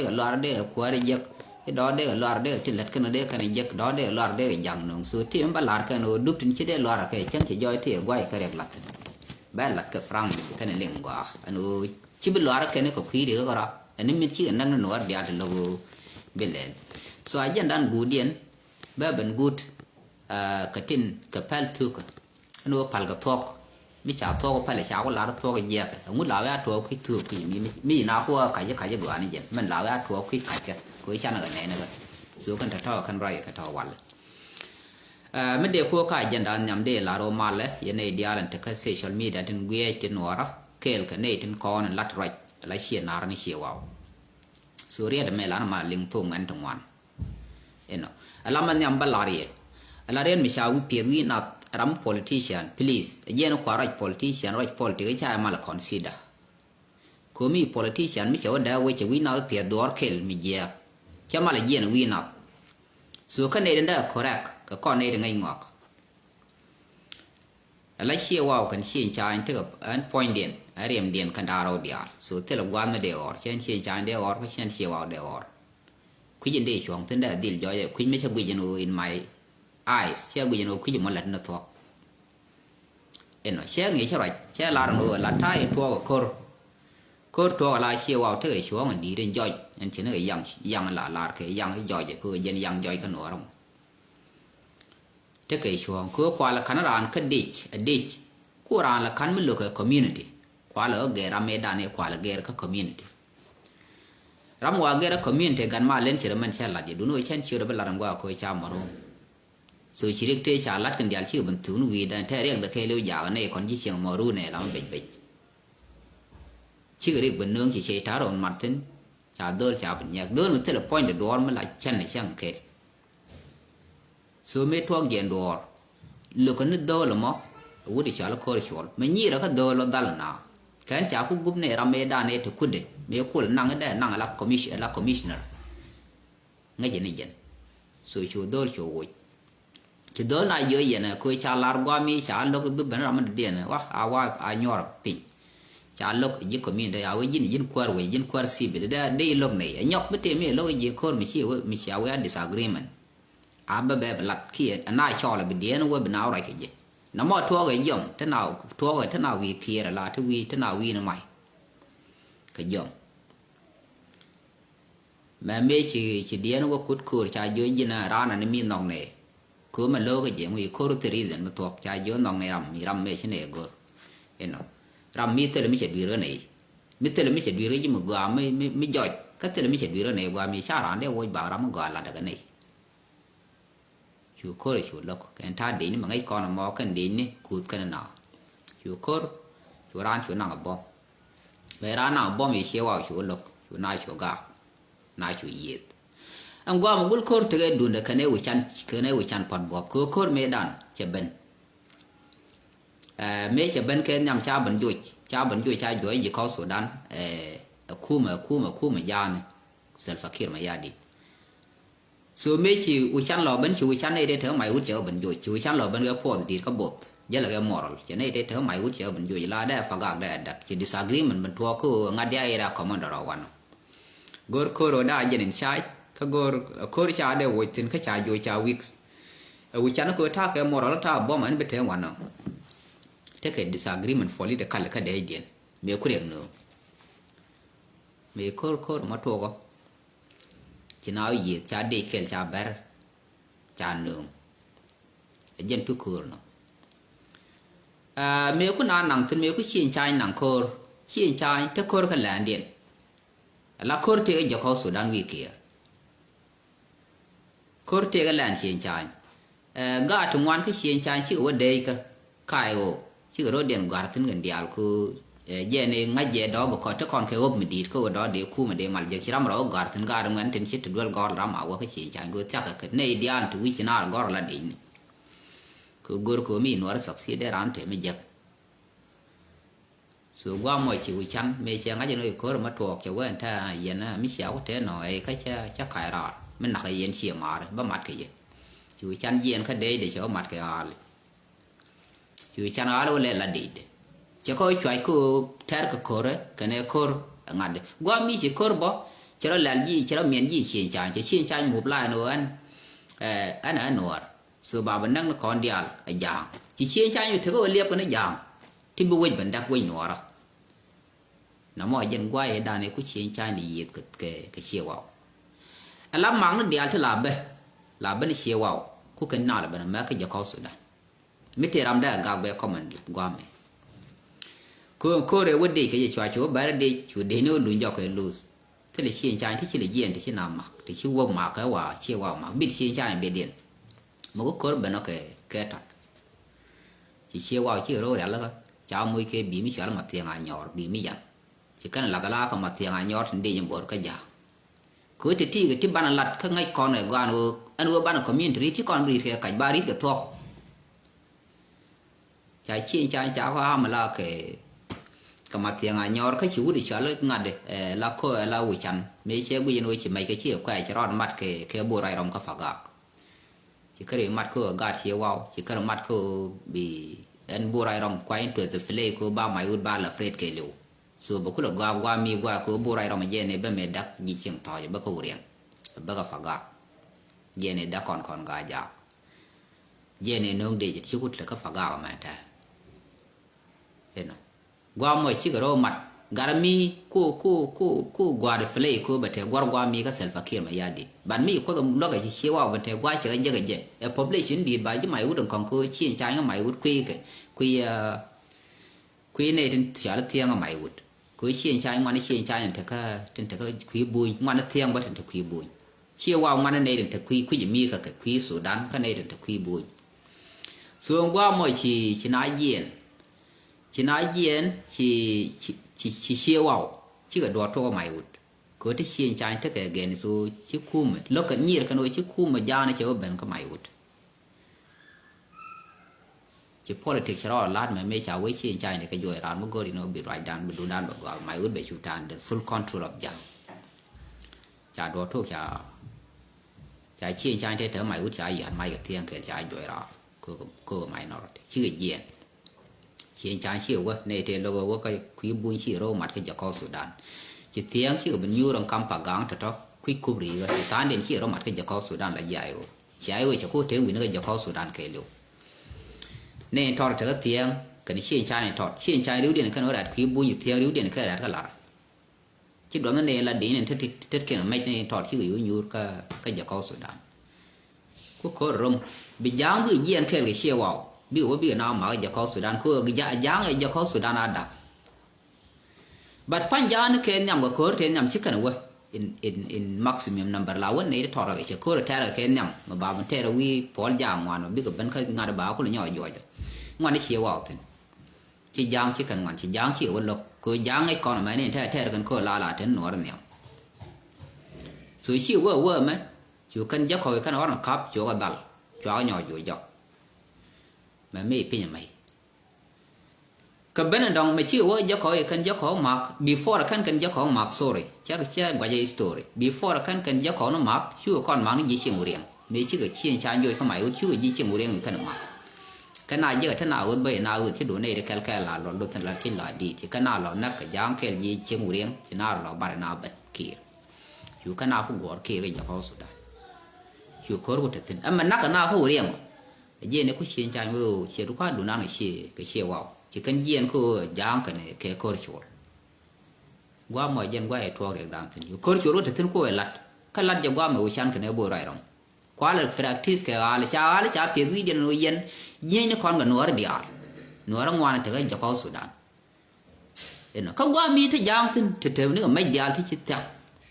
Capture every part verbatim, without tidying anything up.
Dee luar dee kuäär jek. I̱ dɔ̱ dee luar dee ti lät kɛn dee kɛn jek, dɔ̱ dee luar dee jaŋ nöŋ. So ti mi bä lar kɛn ɣöö dup tin ci dee luar kɛ cäŋ ci jɔɔc ti guay kɛ riɛk lath. Bɛ lat kɛ frank kɛn liŋ gɔaa ɛn ɣöö ci bi luar kɛn kɛ kui̱ ri kɛ rɔ. Ɛn mi ci kɛ näk ni nuɔɔr diaal ti lo̱k ɣöö bi lɛl. So a jɛn dan guut diɛn bɛ ben guut, ah, kɛ tin kɛ pɛl thukä. Ɛn ɣöö pal kɛ thuɔ̱k. Mi ca thuɔ̱k pɛl ca ku lar thuɔ̱k jiɛk. Ɛŋu la wee a tuɔɔk kui̱ thuɔ̱k kui̱ mi, mi, mi na ku a kac kac gɔaa ni jɛn. Mɛn la wee a tuɔɔk kui̱ kac kɛ. Kɛ wee can kɛ nɛɛni kɛ. So kɛn tɔ̱tɔ̱ kɛn ruac kɛ tɔ̱ wal. Ah, mi dee ku ka agenda nhiam dee lar wä malɛ. Yɛn nɛy diaal ɛn tekä social media tin guiɛc tin nuɔɔrä. Kɛɛl kɛ nɛy tin kɔn ɛn lat ruac. Ala ciɛ nar ni ciɛ waw. So riet mɛ lan ma liŋ thok mɛn ti ŋuan. Inɔ. Ala ma nhiam bä lar yɛ. Ala riet mi ca wi̱i̱ piɛth wi̱i̱ nath ram politician, please. Jiɛn kua ruac politician, ruac politic ca mal consider. Komi politician mi cɛ wä dee wecɛ wi̱i̱ nath piɛth duɔɔr kɛl mi jiɛɛk. Cɛ mal jiɛn wi̱i̱ nath. So kä nɛy dee correct kɛ kɔn nɛy dee ŋäc ŋɔak. Ala ciɛ waw kɛn ciɛ ca̱a̱ny tekɛ ɛn puɔ̱nydiɛn, ɛn riɛmdiɛn kɛn da̱a̱r rɔw diaal. So thilɛ gua̱a̱th mi dee ɣɔr, cɛn ciɛ ca̱a̱ny dee ɣɔr, kä cɛn ciɛ waw dee ɣɔr. Kui̱c in dee cuɔ̱ŋ thi̱n dee dhil jɔɔc ɛ kui̱c mi cä guic in ɣöö in my eyes, cä guic in ɣöö kui̱c in mɔ la̱t ni thuɔ̱k. Inɔ, cä ŋi̱i̱c cä ruac, cä lar in ɣöö la ta̱a̱ in tuɔɔk ɛ ko̱r. Ko̱r tuɔɔk ala ciɛ waw tekɛ cuɔ̱ɔ̱ŋ in di̱i̱t in jɔc, ɛn ci ni kɛ yaŋ, yaŋ la lar kɛ yaŋ jɔc ɛ kɛ ɣöö jɛn yaŋ jɔc kä nuɔɔr ɛmɔ. Tekɛ cuɔ̱ɔ̱ŋ kɛ ɣöö kua lɛ ka̱n raan kä dic ɛ dic. Ku raan lɛ ka̱n mi lo̱k kɛ community. Kua lɛ ɣä gɛr ram mëëdan i̱ kua lɛ gɛr kä community. Ram wa gɛr kä community gat ma len ci rɛ mɛn cɛ lat yɛ dun ɣöö cɛn ci rɛ bi lat ɛn gɔaa kɛ ɣöö ca mɔr ɣöö. So ci riɛk tëë ca lat kɛn diaal cikɛ ben thuk ni wi̱i̱dan tɛɛ riɛk dee kɛɛliw jakä nɛy kɔn ji̱ cieŋ mɔr ɣöö nɛy lam bec bec. Cikɛ riɛk ben nööŋ ci cɛy ta̱a̱ rɔw mat thi̱n. Ca dhöl ca ben nyɛk dhöl mi thilɛ puɔ̱nydɛ duɔɔr mi la cɛn ni cäŋ kɛɛl. So mëë tuɔɔk jiɛn duɔɔr. Lo̱kä ni dhöl ɛmɔ. Wut i̱ cɔal i̱ ko̱r cuɔl. Mɛ nyirɛ kä dhöl ɔ dhal na. Kɛn ca ku gup ni ram mëë dan ëë te kudɛ. Mëë kul naŋ i̱ dee naŋ ala commis-, ala commissioner. Ŋäcɛ ni jɛn. So cu dhöl cu woc. Ci dhöl na jiɔ yɛn ɛ ko̱ ca lar guam i̱ ca lo̱k i̱ bi ben ram mi dɔ̱diɛn ɛ wa a wa a nyuɔr piny. Ca lo̱k ji̱ community a wee ji̱n ji̱n kuäär wec ji̱n kuäär civil dee dee ilo̱k nɛy ɛ nyɔk mi tëë mi ilo̱k i̱ ji̱ ko̱r mi ci wee mi ci a wee a disagreement. A bä bɛ bi lat kiɛ ɛn a cɔɔl bi diɛɛn wee bi na wä ruac kɛ jɛ. Nɔmɔ tuɔɔk ɛ jiɔm te na tuɔɔk ɛ te na wi̱i̱ kiɛɛr ɛ la te wi̱i̱ te na wi̱i̱ ni mac. Kɛ jiɔm. Mɛ mëë ci ci diɛɛn wä kut ko̱o̱r ca jiɔ ji̱n ɛ raan ani mi nhɔk nɛ. Ko̱o̱r mɛ lo̱o̱k ɛ jɛ ŋui̱ ko̱o̱r thil reason mi thuɔ̱k ca jiɔ nhɔk nɛ ram mi ram mëë ci nɛ go̱r. Inɔ. Ram mi thil mi cɛ dui̱r ɣä nɛ. Mi thil mi cɛ dui̱r ɣä ji̱ mi gɔaa mi mi mi jɔc kä thil mi cɛ dui̱r ɣä nɛ gɔaa mi ca raan dee woc bak ram mi gɔaa lat ɛ kɛ nɛ. Cu ko̱r cu lo̱k kɛn ta̱a̱ dec ni mɛ ŋäc kɔn ɛmɔ kɛn dec ni kuth kɛn na. Cu ko̱r cu raan cu naŋ ɛ bɔm. Mɛ raan naŋ ɛ bɔm i̱ cie waw cu lo̱k cu na cu gaak na cu yieth. Ɛn guam ɛ gul ko̱r tekɛ dundɛ kɛn ɛ wi̱can kɛn ɛ wi̱can puɔt buɔp kɛ ko̱r mëë dan cɛ ben. Ɛ mëë cɛ ben kɛ nhiam ca ben joc ca ben joc ca juɔc ji̱ kɔk Sudan. Ɛ ɛ kumɛ ɛ kumɛ ɛ kumɛ jaani Salva Kiir Mayardit. So mëë ci wi̱can lɔ ben ci wi̱can nɛy tëë tekɛ mac wut cɛ kɛ ben joc ci wi̱can lɔ ben kɛ puɔth di̱i̱t kä both jälɛ kɛ moral cɛ nɛy tëë tekɛ mac wut cɛ kɛ ben joc la dee fagak dee adak ci disagreement ben tuɔɔk kä ɣöö ŋa̱t diaa yet a commander ɔ wanɔ. Go̱r ko̱r ɣöö daa jɛn in ca̱a̱c kä go̱r ko̱r ca dee woc thi̱n kä ca joc ca weak. Ɛ wi̱can kä ɣöö ta̱a̱ kɛ moral ta̱a̱ bɔm ɛn bi tëë wanɔ. Tekɛ disagreement political kä dee diɛn mëë ku riɛk nööŋ. Mëë ko̱r ko̱r ma tuɔɔkɔ. Ci na wä yieth ca dec kɛl ca bɛr ca nööŋ. Ɛ jɛn tu ko̱o̱r nɔ. Aa, mëë ku na naŋ thi̱n mëë ku cieŋ ca̱a̱ny naŋ ko̱o̱r cieŋ ca̱a̱ny te ko̱o̱r kä lɛndiɛn. Ala ko̱o̱r tëëk ɛ jɛ kɔk Sudan wi̱i̱ kiɛɛr. Ko̱r tëëk ɛ lɛn cieŋ ca̱a̱ny. Ɛ gaat ti ŋuan kä cieŋ ca̱a̱ny cikɛ wä dee kä ka̱a̱c ɣöö cikɛ ro̱diɛn gɔ̱a̱r thi̱n kɛn diaal ku, ɛ, jɛn i̱ ŋa̱c jɛ dɔ̱ɔ̱p ɛ kɔt te kɔn kɛ ɣöp mi di̱i̱t kä ɣöö dɔ̱ɔ̱p dee kumɛ dee mal jek ci ram rɔ wä gɔ̱a̱r thi̱n gaat ŋuɛn tin ci ti duel gɔ̱r ram a wä kä cieŋ ca̱a̱ny kɛ ɣöö thia̱k kɛ kɛ nɛy diaal ti wi̱c ci naar gɔ̱r la dec ni. Kɛ ɣöö go̱r kɛ ɣöö mi nuɔ̱ɔ̱r thɔk thiet dee ran te mi jek. So guam mɔ ci wi̱can mëë cɛ ŋa̱c ɛn ɣöö ko̱r mɛ tuɔɔk cɛ wee ɛn tɛ̈ yɛn mi cia wä tëë nɔ ɛ kä cä cä ka̱c raar mi nak ɛ yɛn cie ma̱a̱r bä mat kɛ yɛ. Ci wi̱can jiɛɛn kä dee dee cɛ wä mat kɛ ɣaali. Ci wi̱can ɣaali wä lɛ la dee dee cɛ kä wä cuac kä ɣöö tɛr kɛ ko̱rɛ kɛnɛ ko̱r ɛ ŋa̱t dee guam mi ci ko̱r bɔ. Cɛ rɔ lɛl ji̱, cɛ rɔ miɛn ji̱ Cieŋ Cany, cɛ Cieŋ Cany mop line ɣöö ɛn, eh, ɛn ɛ Nuɔɔr. So ba bɛ näk ni kɔn diaal ɛ Ja̱a̱ŋ. Ci Cieŋ Cany mi tekɛ ɣöö liɛpkɛ ni Ja̱a̱ŋ. Ti bi wec ben däk wec Nuɔɔrä. Namɔ jɛn guayɛ dan ɛ ku Cieŋ Cany di yieth kɛ, kɛ, kɛ Ciɛ Waw. Ɛ la mak ni diaal ti la bä. La bä ni Ciɛ Waw. Ku kɛn na la bä ni mɛ kä jɛ kɔk Sudan. Mi tëë ram dee a gak bɛ kɔmɛn guamɛ. Köör, köör ɛ wä dec kɛ jɛ cua cu wä bɛrɛ dec cu dec ni wä luny jɔk kɛ luth. Thilɛ Cieŋ Cany ti ci lɛ jiɛn ti ci na mak ti ci wä mak kɛ wa Ciɛ Waw mak bit Cieŋ Cany bit diɛn. Mɛ wä köör ben ɔ kɛ kɛ tɔt. Ci Ciɛ Waw ci ro̱o̱ rial kä ca muc kɛ bi mi cɔal ma thiɛŋ a nyɔɔr bi mi yan. Ci kɛn lath ala kä ma thiɛŋ a nyɔɔr tin dec in bo̱r kä ja̱a̱. Kɛ ɣöö ti ti kɛ ti banɛ lat kä ŋäc kɔn ɛ gɔaan ɣöö ɛn ɣöö banɛ community ri̱t ci kɔn ri̱t kɛ kac ba ri̱t kɛ thuɔ̱k. Ca Cieŋ Cany ca kɔ am la kɛ kɛ ma thiɛŋ a nyɔɔr kä ci wut i̱ cɔal ŋa̱t ɛ la kɔ ɛ la wi̱c can mëë cɛ guic ɛn ɣöö ci mɛc kɛ ci ɛ kuɛɛc ci rɔɔd mat kɛ kɛ bo̱o̱r rac rɔm kä Pagak. Ci kärɛ mat kä ɣöö gaat Ciɛ Waw ci kärɛ mat kä ɣöö bi ɛn bo̱o̱r rac rɔm kua interest play kä ɣöö ba mac wut ba la afraid kɛ liw. So bɛ kulɛ gɔaa gua̱a̱ mi gua̱a̱ kɛ ɣöö bo̱o̱r rac rɔm jɛɛn ɛ bä mëë dak ji̱ cieŋ thɔɔc ɛ bä kä Wuriɛŋ ɛ bä kä Pagak. Jɛɛn ɛ dak kɔn kɔn gaa jaak. Jɛɛn ɛ no̱o̱ŋ dec ɛ ci kut lɛ kä Pagak ɛ mɛn tɛɛ. Inɔ gua̱a̱ mɔ cikɛ rɔ mat gat mi ko ko ko ko gua̱a̱r play ko bɛ tɛ gua̱r gua̱a̱ mi kä Salva Kiir Mayardit. But mi kuoth luɔk ɛ ci Ciɛ Waw bɛ tɛ gua̱a̱ cɛ kɛ jek ɛ jɛ ɛ population di̱i̱t ba ji̱ mac wut in kɔŋ ko Cieŋ Cany kä mac wut kui̱ kɛ kui̱, uh, kui̱ nɛy tin cɔal thiɛŋ kä mac wut. Ko Cieŋ Cany ŋuan Cieŋ Cany tin te kä tin te kä kui̱ buny ŋuan thiɛŋ bä tin te kui̱ buny. Ciɛ Waw ŋuan nɛy tin te kui̱ kui̱ mi kä kɛ kui̱ Sudan kä nɛy tin te kui̱ buny. So gua̱a̱ mɔ ci ci na jiɛn. Ci na jiɛn ci ci ci ci Ciɛ Waw cikɛ duɔɔr tuɔk ɛ mac wut. Kɛ ɣöö ti Cieŋ Cany tekɛ gɛn so ci kumɛ lo̱k kɛ nyier kɛn ɣöö ci kumɛ ja̱a̱n cɛ wä ben kä mac wut. Ci politik ci rɔɔd la̱t mɛ mëë ca wee Cieŋ Cany ni kɛ juɔc raan mi go̱r in wä bi ruacdan bi duundan bɛ gɔaa mac wut bɛ cu ta̱a̱n the full control of Ja̱a̱ŋ. Ca duɔɔr tuɔk ca ca Cieŋ Cany te te mac wut ca yia̱a̱n mac kɛ thiɛŋ kɛl ca juɔc raan. Kɛ kɛ minority cikɛ jiɛɛn. Cieŋ Cany cikɛ wä nɛy tëë lo̱k wä kä kui̱ buny cikɛ rɔw mat kä jɛ kɔk Sudan. Ci thiɛŋ cikɛ bi nyuur ɛn kam Pagaŋ tɔ̱tɔ̱ kui̱ kup ri̱i̱kä ci tha̱a̱ŋdiɛn cikɛ rɔw mat kä jɛ kɔk Sudan la jiay ɣöö ciay ɣöö cɛ ko̱ te wi̱n kä jɛ kɔk Sudan kɛɛliw. Nɛy tɔt te kä thiɛŋ kɛn Cieŋ Cany tɔt Cieŋ Cany riwdiɛn kɛn wä rat kui̱ buny ci thiɛŋ riwdiɛn kɛn rat kä lar. Ci duɔth ni nɛy la di̱i̱n in tet tet kiɛn mɛc ni tɔt cikɛ yo̱o̱ nyuur kä kä jɛ kɔk Sudan. Ku ko̱r rom bi Ja̱a̱ŋ bi jiɛɛn kɛɛl kɛ Ciɛ Waw bi wä bi na mak jɛ kɔk Sudan ku Ja̱a̱ŋ ɛ jɛ kɔk Sudan a dak. But pa̱ny Ja̱a̱ŋ ni kɛ nhiam kɛ ko̱r te nhiam ci kɛn wä in in in maximum number la wä nɛy ti tɔt rɔ kɛ cɛ ko̱r tɛɛr kɛ kɛ nhiam mɛ ba mi tɛɛr wi̱i̱ puɔl Ja̱a̱ŋ ŋuan mɛ bikɛ ben kä ŋa̱t ba kul nyɔk juɔcɔ ŋuan ni Ciɛ Waw thin. Ci Ja̱a̱ŋ ci kɛn ŋuan ci Ja̱a̱ŋ ci wä lo̱k kɛ Ja̱a̱ŋ ŋäc kɔn mɛ ni tɛɛr tɛɛr kɛn kɛ la la ten nuɔr nhiam. So ci wä wä mɛ cu kɛn jɛ kɔk kɛn ɣɔr ni kap cu kɛ dhal cua kɛ nyɔk juɔc jɔk. Mɛ mi piny mɛ kɛ ben dɔŋ mɛ ci wä jɛ kɔk kɛn jɛ kɔk mak before kɛn kɛn jɛ kɔk mak sorry cɛ cɛ guacɛ story before kɛn kɛn jɛ kɔk ni mak cu kɔn mak ni ji̱ cieŋ wuriɛŋ. Mëë cikɛ Cieŋ Cany joc kä mac wut cikɛ ji̱ cieŋ wuriɛŋ wi̱i̱ kän mak. Kä na jiäkä te na ɣöth bä na ɣöth ci duɔ̱n nɛy ti kɛl kɛl la lɔ luth la ti la di̱i̱t ci kä na lɔ näk kɛ Ja̱a̱ŋ kɛl ji̱ cieŋ wuriɛŋ ci na lɔ bar na ben Kiir. Cu kä na ku guɔ̱ɔ̱r Kiir kɛ jɛ kɔk Sudan. Cu ko̱r ku te thi̱n ɛmɛ nak kɛ na kä wuriɛŋ. Jiɛn iku Cieŋ Cany wee ɣöö ciɛ du kua̱r dunan kɛ Ciɛ kɛ Ciɛ Waw ci kɛn jiɛn kä ɣöö Ja̱a̱ŋ kɛn kɛ ko̱r cuɔl. Gua̱a̱ mɔ jɛn gua̱a̱ yɛ tuɔɔk riɛkdan thi̱n. Yu ko̱r cuɔl wä te thi̱n kuɔ ɛ lat. Kä lat jɛ gua̱a̱ mɛ wä can kɛn ɛ bo̱o̱ ruac rɔm. Kua lɛ practice kɛ ɣa̱a̱l ca ɣa̱a̱l ca piɛth wi̱i̱diɛn wä yɛn. Nyieny ni kɔn kɛ nuɔɔri diaal. Nuɔɔri ŋuan tekɛ jɛ kɔk Sudan. Inɔ kä gua̱a̱ mi te ja̱a̱ŋ thi̱n te te ni kɛ mɛc diaal ti ci thia̱k.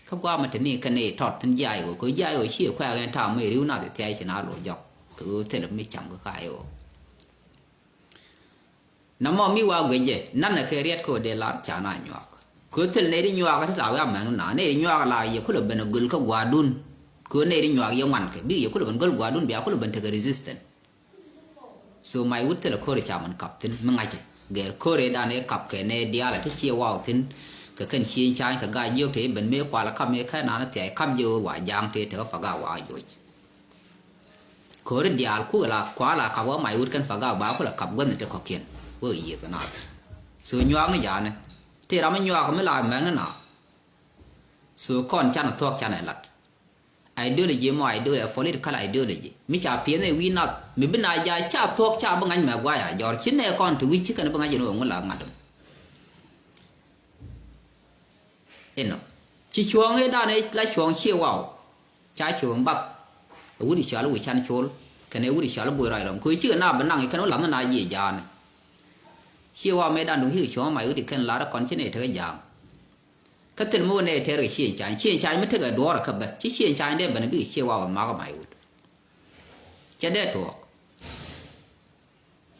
Kä gua̱a̱ mɛ te ni kɛn ɛ tɔt thi̱n jiay ɣöö kɛ jiay ɣöö ci ɛ kuɛ̈ɛ̈k ɛn ta̱a̱ mɛ ri̱w nath ɛ thia̱a̱c ci na lo̱c jɔk. Kɛ ɣöö thilɛ mi cam kɛ ka̱a̱c ɣöö Nɔmɔ mi wa guecɛ nanɛ kɛ riɛt kɛ wä dee lar ca na nyuak. Kɛ thil nɛy ti nyuak ti la wi̱i̱ amɛn na nɛy ti nyuak la yɛ kulɛ ben göl kä gua̱a̱dun. Kɛ nɛy ti nyuak yɛ ŋuan kɛ bik yɛ kulɛ ben göl gua̱a̱dun bia kulɛ ben tekɛ resistant. So mac wut thilɛ ko̱ri ca mɛn kap thi̱n mi ŋa̱cɛ gɛr ko̱ri dan ɛ kap kɛ nɛy diaal ɛ ti ciɛ waw thi̱n. Kɛ kɛn cieŋ cany kɛ ga̱a̱c jiök te ben mëë kual ɛ kap mëë kɛ nan ɛ thiac kap jiök wa ja̱a̱ŋ te tekä pa ga̱a̱c wa joc. Ko̱ri diaal ku la kua la kap wä mac wut kɛn pa gak ba ku la kap guänh ti kɔ̱kiɛn wä yiëth kɛ naath. So nyuak ni ja̱a̱ni ti ram mi nyuak mi la mɛk ni naath. So kɔn canɛ thuɔ̱k canɛ lat. Ideology mɔ, ideology, political ideology mi ca piɛth ɛ wi̱i̱ nath mi bi na ja̱ ca thuɔ̱k ca bi ŋa̱c mɛ guay a jɔr ci nɛ kɔn ti wi̱c ci kɛn bi ŋa̱c in ɣöö ŋu la ŋa̱t ɛmɔ. Inɔ ci cuɔ̱ɔ̱ŋ ëëdan ëë la cuɔ̱ɔ̱ŋ cië waw. Ca cuɔ̱ɔ̱ŋ bath. Ɛ wut i̱ cɔal i̱ wi̱c can col kɛn ɛ wut i̱ cɔal i̱ buc rɔy rɔm kɛ ɣöö cikɛ na bi naŋ i̱ kɛn wä lath ni na jiɛ ja̱a̱ni. Cië waw mëëdan duŋ cikɛ cuɔ̱ɔ̱ŋ mac wut i̱ kɛn lar ɛ kɔn ci nɛ tekɛ ja̱a̱ŋ. Kä thil mi wä nɛ tɛr kɛ cieŋ ca̱a̱ny, cieŋ ca̱a̱ny mi tekɛ duɔ̱ɔ̱r ɛ kä ben ci cieŋ ca̱a̱ny dee ben bi kɛ cië waw ɛ makä mac wut. Cɛ dee tuɔɔk.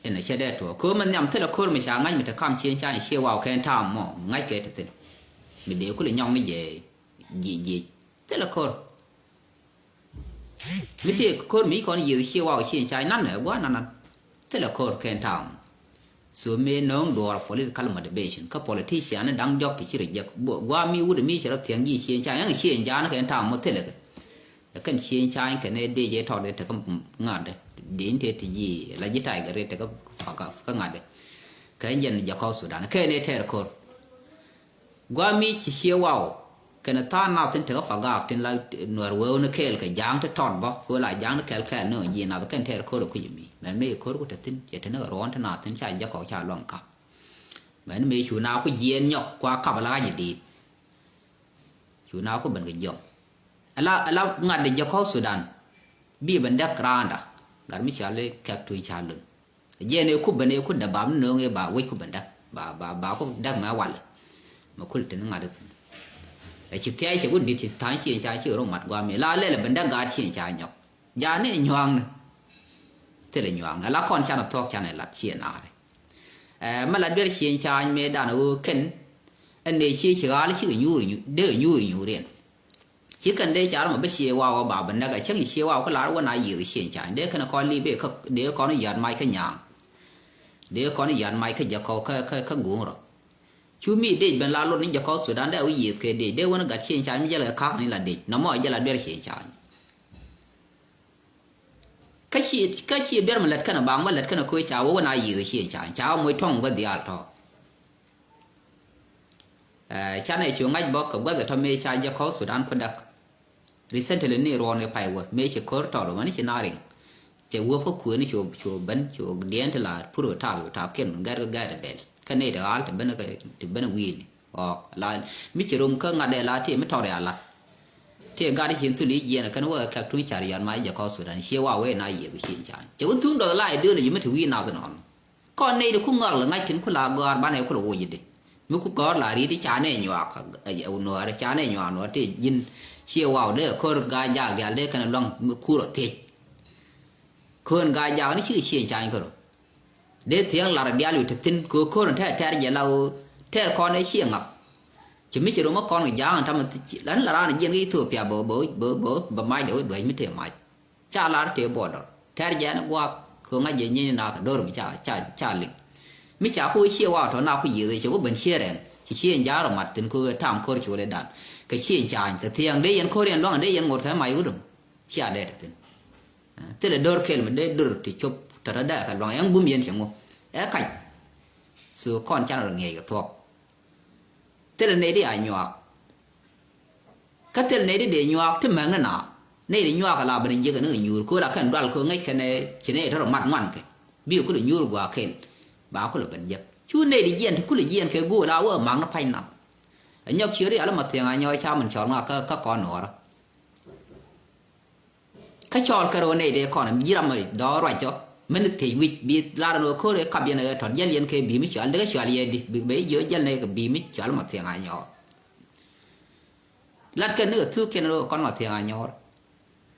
Inɛ cɛ dee tuɔɔk köö mi nhiam thilɛ ko̱r mi ca ŋa̱c mi te kam cieŋ ca̱a̱ny cië waw kɛn ta̱a̱m mɔ ŋa̱c kɛ te thil. Mi dee kulɛ nyɔk ni jɛ jiec jiec thilɛ ko̱r. Mi tëë ko̱r mi ci kɔn yiëth cië waw cieŋ ca̱a̱ny nan ɛ gua̱a̱r nan nan. Thilɛ ko̱r kɛn ta̱a̱m. So mëë nööŋ duɔɔr political motivation kä politician ni da̱ŋ jɔk ti ci rɔ jek gua̱a̱ mi wut mi ci rɔ thiäŋ ji̱ cieŋ ca̱a̱ny ɛŋ cieŋ ja̱a̱n kɛn ta̱a̱m mɔ thilɛ kɛ. Ɛ kɛn cieŋ ca̱a̱ny kɛn ɛ dee jɛ tɔt ɛ tekä ŋa̱t ɛ dee in tëë ti ji̱ la ji̱ tiger ɛ tekä faka kä ŋa̱t ɛ. Kɛ jɛn jɛ kɔk Sudan kɛn ɛ tɛɛr ko̱r. Gua̱a̱ mi ci cië waw kɛnɛ tha̱a̱ŋ nath tin tekä fagaak tin la nuɛr wee wä ni kɛɛl kɛ ja̱a̱ŋ ti tɔt bä wee la ja̱a̱ŋ ti kɛl kɛɛl ni ɣän ji̱ nath kɛn tɛɛr ko̱r ɛ kui̱c mi mɛn mëë ko̱r ku te thi̱n cɛ te ni kɛ ruɔ̱ɔ̱n ti nath thi̱n ca jɛ kɔk ca luaŋ kap. Mɛn mëë cu na ku jiɛɛn nyɔk kua kap ala ɣa̱c di̱i̱t. Cu na ku ben kɛ jiɔm ala ala ŋa̱t di jɛ kɔk Sudan. Bi ben däk raanda gat mi cɔal i̱ kɛk tuny ca lun. Jiɛn ëë ku ben ëë ku däk ba mi nööŋ ëë ba wec ku ben däk ba ba ba ku däk mɛ wal. Mɛ kul tini ŋa̱t ithin. Ɛ ci thia̱a̱c cɛ ku dit ci tha̱a̱ŋ cieŋ ca ci rɔ mat guam mi la lɛl ɛ ben däk gaat cieŋ ca nyɔk. Ja̱a̱n ëë nyua̱a̱ŋni. Thilɛ nyua̱a̱ŋni la kɔn canɛ thuɔ̱k canɛ lat cieŋ naari. Ɛ mɛ la duer cieŋ ca mëëdan ɣöö kɛn. Ɛn ëë cie ci ɣa̱a̱l cikɛ nyuur dee nyuur nyuur in. Ci kɛn dee car mɔ bi ciëë waw ɛ ba bi näk ɛ cäŋ ci ciëë waw kä lar wä na yiëëth cieŋ ca̱a̱ny dee kɛn kɔn li̱i̱p ëë kä dee kɔn ya̱t mac kä nyaaŋ. Dee kɔn ya̱t mac kä jɛ kɔw kä kä kä guŋ rɔ. Cu mi dec ben la lot ni jɛ kɔw Sudan dee wä yiëëth kɛ dec dee wä ni gat cieŋ ca̱a̱ny mi jɛ lɛ kɛ ka̱k ni la dec nɔmɔ jɛ la duer cieŋ ca̱a̱ny. Kä ci kä ci duer mi lät kɛn baŋ bä lät kɛn koc ca wä wä na yiëëth cieŋ ca̱a̱ny ca wä moc tuɔ̱ŋ gua̱th dhiaal tɔ̱. Ɛ canɛ cu ŋa̱c bä kɛ gua̱th ɛ tɔ̱ mëë ca jɛ kɔw Sudan ku däk. Recently ni ruɔn kɛ pay wä mëë ci ko̱r tɔr wä ni ci na riŋ. Cɛ wä kä kuëë ni cu cu ben cu diɛn ti la pur wä tap wä tap kiɛn gɛr kɛ gɛr ɛ bɛl kä ni ti ɣal ti ben kɛ ti ben wi̱i̱ni. Ɔk la mi ci rom kä ŋa̱t ɛ la ti mi tɔr ya la. Ti gat ci thul i̱ jiɛn kɛn wä kɛk tuny car yɔn ma jɛ kɔw Sudan ci wa wee na yiëk ci ca cɛ wä thum dɔth la ideology mi ti wi̱i̱ nath nɔn. Kɔn nɛy di ku ŋɔak lɛ ŋa̱c tin ku la gɔ̱a̱r banɛ ku lɛ woc di mi ku gɔ̱a̱r la ri̱t i̱ ca nɛ nyuak. Nuäär ca nɛ nyuak nuäär ti ji̱n ciɛ waw dee ko̱r gaa jaak diaal dee kɛn luaŋ mi kur ɔ thiec. Ko̱n gaa jaak ni cikɛ cieŋ cany kärɔ dee thiäŋ lar diaal wi̱i̱ ti thi̱n kɛ ko̱r tɛɛr tɛɛr jɛ la ɣöö tɛɛr kɔn ɛ ciɛ ŋak. Ci mi ci rom ɛ kɔn kɛ jaak ɛn tamɛ lan la raan jiɛn kɛ Ethiopia bä bä bä bä mac dee wä duäc mi tëë mac. Ca lar tëë border tɛr jɛn gua̱a̱th kɛ ŋa̱c jɛ nyieeny na kɛ do̱r mi ca ca ca liŋ. Mi ca ku ciɛ wa tɔ na ku yiëth cɛ ku ben ciɛ rɛŋ ci ciɛ ja̱a̱r mat thi̱n ku tam ko̱r ci wä lɛ dan kɛ ciɛ ca̱a̱ny kɛ thiɛŋ dee yɛn ko̱r yɛn luaŋ dee yɛn ŋot kɛ mac wudum. Cia dee tɛ thi̱n. Thilɛ do̱r kel mi dee do̱r ti cop tɔ̱tɔ̱ dee kɛ luaŋ yɛn bum yɛn cɛ ŋu ɛ kac. So kɔn can rɔ ŋiɛc kɛ thuɔ̱k. Thilɛ nɛy di a nyuak. Kä thil nɛy di dee nyuak ti mɛk ni na nɛy di nyuak ala ben jiɛk ni nyuur kööl a kɛn dual kööl ŋäc kɛn ci nɛy tɔrɔ mat ŋuan kɛ bi kulɛ nyuur gua̱a̱ kɛn. Ba kulɛ ben jiɛk cu nɛy di jiɛn ti kulɛ jiɛn kɛ go̱o̱l a wä ma̱a̱k ni pa̱ny na. Ɛ nyɔk ciöt i̱ ala ma thiɛŋ a nyɔɔc ca min cɔl ŋa kä kɔn nuɔɔrä. Kä cɔɔl kɛ ro̱o̱ nɛy dee kɔn ji̱ ram dɔ̱ ruac cɔ mɛn thiec wi̱c bi lar ɛn ɣöö ko̱r ɛ kap yɛn ɛ tɔt jäl yɛn kɛ bi̱i̱ mi cɔal dee kä cɔal yɛ di bi bɛ jiö jäl nɛy kɛ bi̱i̱ mi cɔal ma thiɛŋ a nyɔɔr. Lat kɛn ni kɛ thuk kɛn rɔ kɔn ma thiɛŋ a nyɔɔr.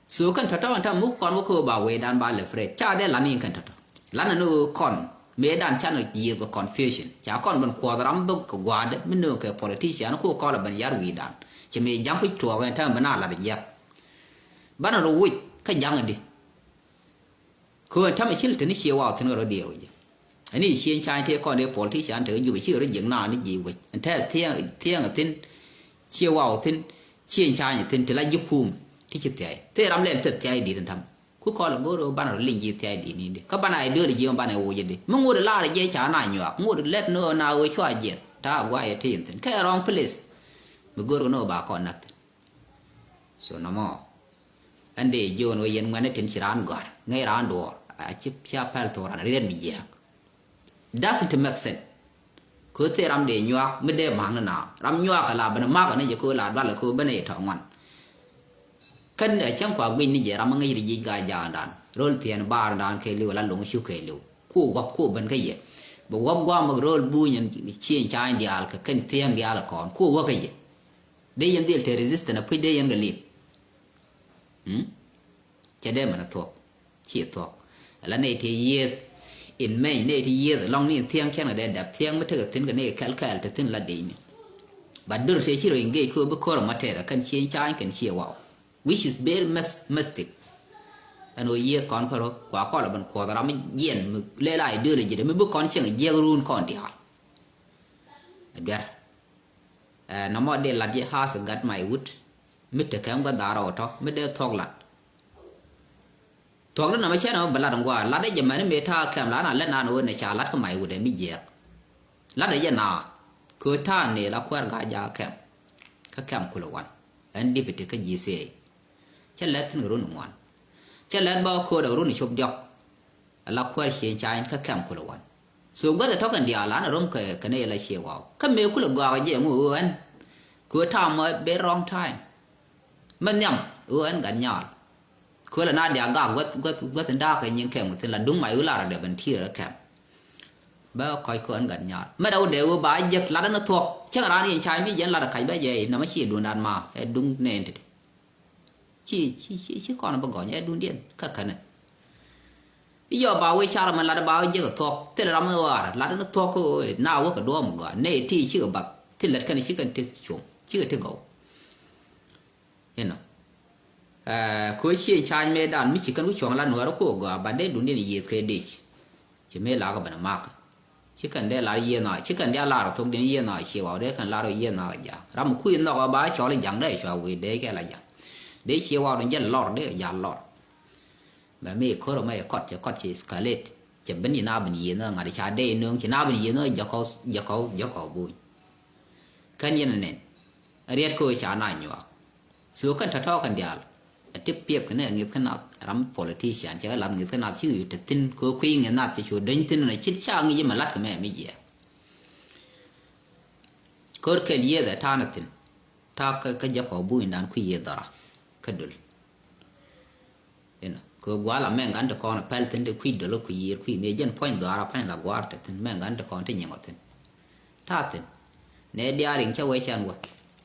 So kɛn tɔ̱tɔ̱ ɛn ta̱ muk kɔn wä kɛ ɣöö ba wee dan ba lɛ fred ca dee lan in kɛn tɔ̱tɔ̱ lan ɛn ɣöö kɔn mëë dan can yiëth kɛ confusion ca kɔn ben kuɔth ram bä kɛ gua̱a̱dɛ mi nööŋ kɛ politician ku kɔl ɛ ben yar wi̱i̱ dan. Cɛ mëë ja̱ŋ kuc tuɔɔk ɛn ta̱ ben a lat jiɛk. Banɛ rɔ woc kä ja̱ŋ di. Kɛ ɣöö ɛn tämɛ cil te ni cie waw thi̱n kɛ rɔ diɛɛw jɛ. Ɛn i̱ cie ca̱a̱ny tëë kɔn dee politician te kɛ Jubɛ cikɛ rɔ jiɛk naan ni ji̱ wec ɛn te thiɛɛŋ thiɛɛŋ thi̱n. Cie waw thi̱n cie ca̱a̱ny thi̱n te la ji̱ kuum ti ci thia̱y thil ram lɛl thil thia̱y di̱t ɛn tämɛ. Ku kɔl ɛ go̱o̱r ɣöö banɛ rɔ liŋ ji̱ thia̱y di̱t ni di kä banɛ ideology ɣöö banɛ woc di mi ŋot ɛ laar ɛ jiɛ ca na nyuak ŋot ɛ lɛt ni ɣöö na ɣöö cua jiɛth ta̱a̱ guay ɛ ti ɛn thi̱n kɛ rɔ̱ŋ place. Mi go̱o̱r kɛ ni ɣöö ba kɔn näk thi̱n. So nɔmɔ, ɛn dee jiön wä yɛn ŋuɛ̈ni tin ci raan gɔ̱a̱r ŋäc raan duɔɔr a ci, ci a pɛl thok raan riet mi jiääk. Doesn't make sense. Kɛ thil ram dee nyuak mi dee ma̱a̱k ni na ram nyuak kɛ la ben ma̱a̱k ni jɛ kɛ la dual kɛ ben i̱ tɔ̱ ŋuan. Kɛn ɛ cäŋ kua guic ni jɛ ram ŋäc ri jic gaa jaandan ro̱l thiɛn baardan kɛ li̱w la lo̱ŋ cuk kɛ li̱w ku wäk ku ben kä yɛ. Bɛ wäk guam ro̱l buny ɛn cieŋ ca̱a̱ny diaal kɛ kɛn thiɛŋ diaal kɔn ku wäk kä yɛ. Dee yɛn dhil te resistance a puc dee yɛn kɛ li̱p. Hmm? Cɛ dee mɛn a thuɔ̱k. Ci thuɔ̱k. Ala nɛy ti yieth in mɛny nɛy ti yieth lɔŋ ni thiɛŋ cɛn kɛ dee dap thiɛŋ mi tekɛ thin kɛ ni kɛl kɛl te thin la dee ni. But dur te ci rɔ engage ko bi kor ma tɛr kɛn ci ca̱a̱ny kɛn ci waw. Which is very mys- mystic. Ɛn ɣöö yieth kɔn kärɔ kua kɔl ben kuɔth ram mi jiɛn mi lɛl ideology de mi bi kɔn cieŋ jiɛk run kɔn diaal. Ɛ duer. Ɛ nɔmɔ dee lat yɛ has gat my wood. Mi te kɛm gat dhar ɔ tɔ mi dee thuɔk lat. Thuɔk di nɔmɔ cɛ nɔmɔ bɛ lat ŋuan lat dee jɛ mɛni mi ta̱a̱ kɛm lat na lɛ nan ɣöö nɛ ca lat kä my wood ɛ mi jiɛk. Lat dee jɛ na kɛ ta̱a̱ ni la kuɛr gaa jaa kɛm. Kä kɛm kulɛ wan ɛn dipiti kä ji̱ thiee. Cɛ lɛt thin kɛ run ŋuan. Cɛ lɛt bä ko̱o̱t ɛ run cop diɔk. Ala kuɛr cieŋ ca̱a̱ny kä kɛm kulɛ wan. So guäth ɛ tɔ̱kɛn diaal an ɛ rom kɛ kɛn ɛ yɛl a cie waw kä mëë kulɛ gɔak ɛ jɛ ŋu ɣöö ɛn. Kɛ ɣöö ta̱a̱m ɛ ben wrong time. Mɛ nhiam ɣöö ɛn gat nyaal. Kɛ ɣöö la na diaal gak guäth guäth guäth in da̱a̱k kɛ nyiŋ kɛm kɛ thin la duŋ mac ɣöö lar ɛ dee ben ti̱i̱r ɛ kɛm. Bä kɔc kɔn gat nyaal mɛ dawä dee ɣöö ba jek lat ɛn ɛ thuɔ̱k cäŋ raan yɛn ca̱a̱ny mi jɛn lat ɛ kac bä jɛ i̱ nɔmɔ ci duundan ma ɛ duŋ nɛɛn titi. Ci ci ci ci kɔn bä gɔny ɛ duŋdiɛn kä känɛ. I̱ yɔ ba wee car mɛ lat ba wee jek thuɔ̱k thil ram i̱ ɣɔaar lat ni thuɔ̱k i̱ na wä kɛ duɔ̱ɔ̱m i̱ gɔaa nɛ i̱ ti cikɛ bath ti lät kɛn ci kɛn ti cuɔ̱ŋ cikɛ ti gɔw. Inɔ. Ɛ ko cie ca̱ny mëë dan mi ci kɛn ku cuɔ̱ŋ la nuäärä ku i̱ gɔaa ba dee duŋdiɛn i̱ yieth kɛ dec. Ci mëë la kɛ ben i̱ makä. Ci kɛn dee lar yiëë nhɔaak ci kɛn dee lar thok din yiëë nhɔaak cie waw dee kɛn lar yiëë nhɔaak ja̱a̱ŋ ram mi kui̱ nhɔk ɔ ba cɔl i̱ ja̱ŋ dee cuak wi̱i̱ dee kɛ la ja̱ŋ. Dee cie waw din jɛl lɔr dee ja̱l lɔr. Bɛ mi ko̱r ɔ mɛ kɔt cɛ kɔt cɛ escalate cɛ ben ci na ben yiëë nhɔaak ŋa̱t ca dee inööŋ ci na ben yiëë nhɔaak jɛ kɔw jɛ kɔw jɛ kɔw buny. Kɛn yɛn ɛ nɛn riɛt kä ɣöö ca na nyuak. So kɛn tɔ̱tɔ̱ kɛn diaal a ti piɛth kɛn ɛ ŋi̱th kɛn nath ram politician cɛ kɛ lath ŋi̱th kɛn nath ci wi̱i̱ te thi̱n kɛ ɣöö kui̱ ŋi̱th nath cɛ cu döny thi̱n ɛ cit ca ŋi̱c yɛ mɛ la̱t kɛ mɛ mi jiɛɛk. Ko̱r kɛl yiëëth ɛ ta̱a̱n ɛ thi̱n ta̱a̱ kä kä jɛ kɔk bunydan kui̱ yiëëth dhɔra kä döl. Inɔ kɛ gua̱a̱l amɛŋ gan ti kɔn pɛl thin ti kui̱ döl kui̱ yiër kui̱ mëë jɛn puɔ̱ny dhɔaar apa̱ny la gua̱a̱r te thin mɛŋ gan ti kɔn ti nyiŋɔ thin. Ta̱a̱ thin nɛ diaal riŋ cä wee cɛn wä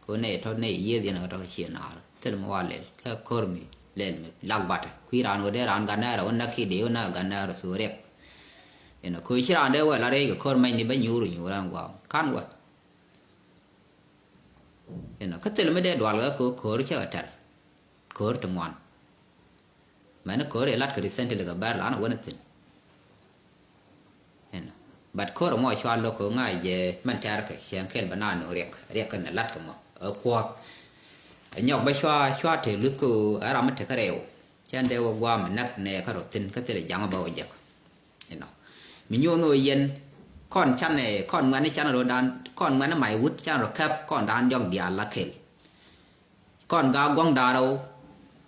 kɛ nɛ tɔ̱ nɛ yiëëth yɛn kɛ tɔ̱ kɛ ciɛ naar thil mi wa lɛl kɛ ko̱r mi lɛl mi lak batɛ kui̱ raan wä dee raan gan nɛɛr wä näk ki̱ dee wä näk gan nɛɛr thok riɛk. Inɔ kɛ ci raan dee wä la rɛy kɛ ko̱r mɛny ni bä nyuur nyuur ɛn gua̱a̱m kan wä. Inɔ kä thil mi dee dual kɛ ko̱r cä kɛ tɛr ko̱r ti ŋuan. Mɛn ko̱r ilat kɛ recently kɛ bɛr lan wän thin. Inɔ but ko̱r mɔ cua lo̱k kɛ ŋa̱c jɛ mɛn tɛr kɛ cɛn kɛl bɛ na nu riɛk riɛk kɛ ni lat kɛ mɔ ɛ kuɔth. Ɛ nyɔk bɛ cua cua te luth kɛ ɛ ram mi tekɛ rɛw. Cɛn dee wä guam näk nɛ kä rɔ thin kä thil jaŋ bä wä jɛk. Inɔ mi nyuɔn wä yɛn kɔn can ɛ kɔn ŋuɛn can rɔ dan kɔn ŋuɛn may wut can rɔ kɛp kɔn dan diɔk diaal la kɛl. Kɔn ga gua̱ŋ da̱a̱r rɛw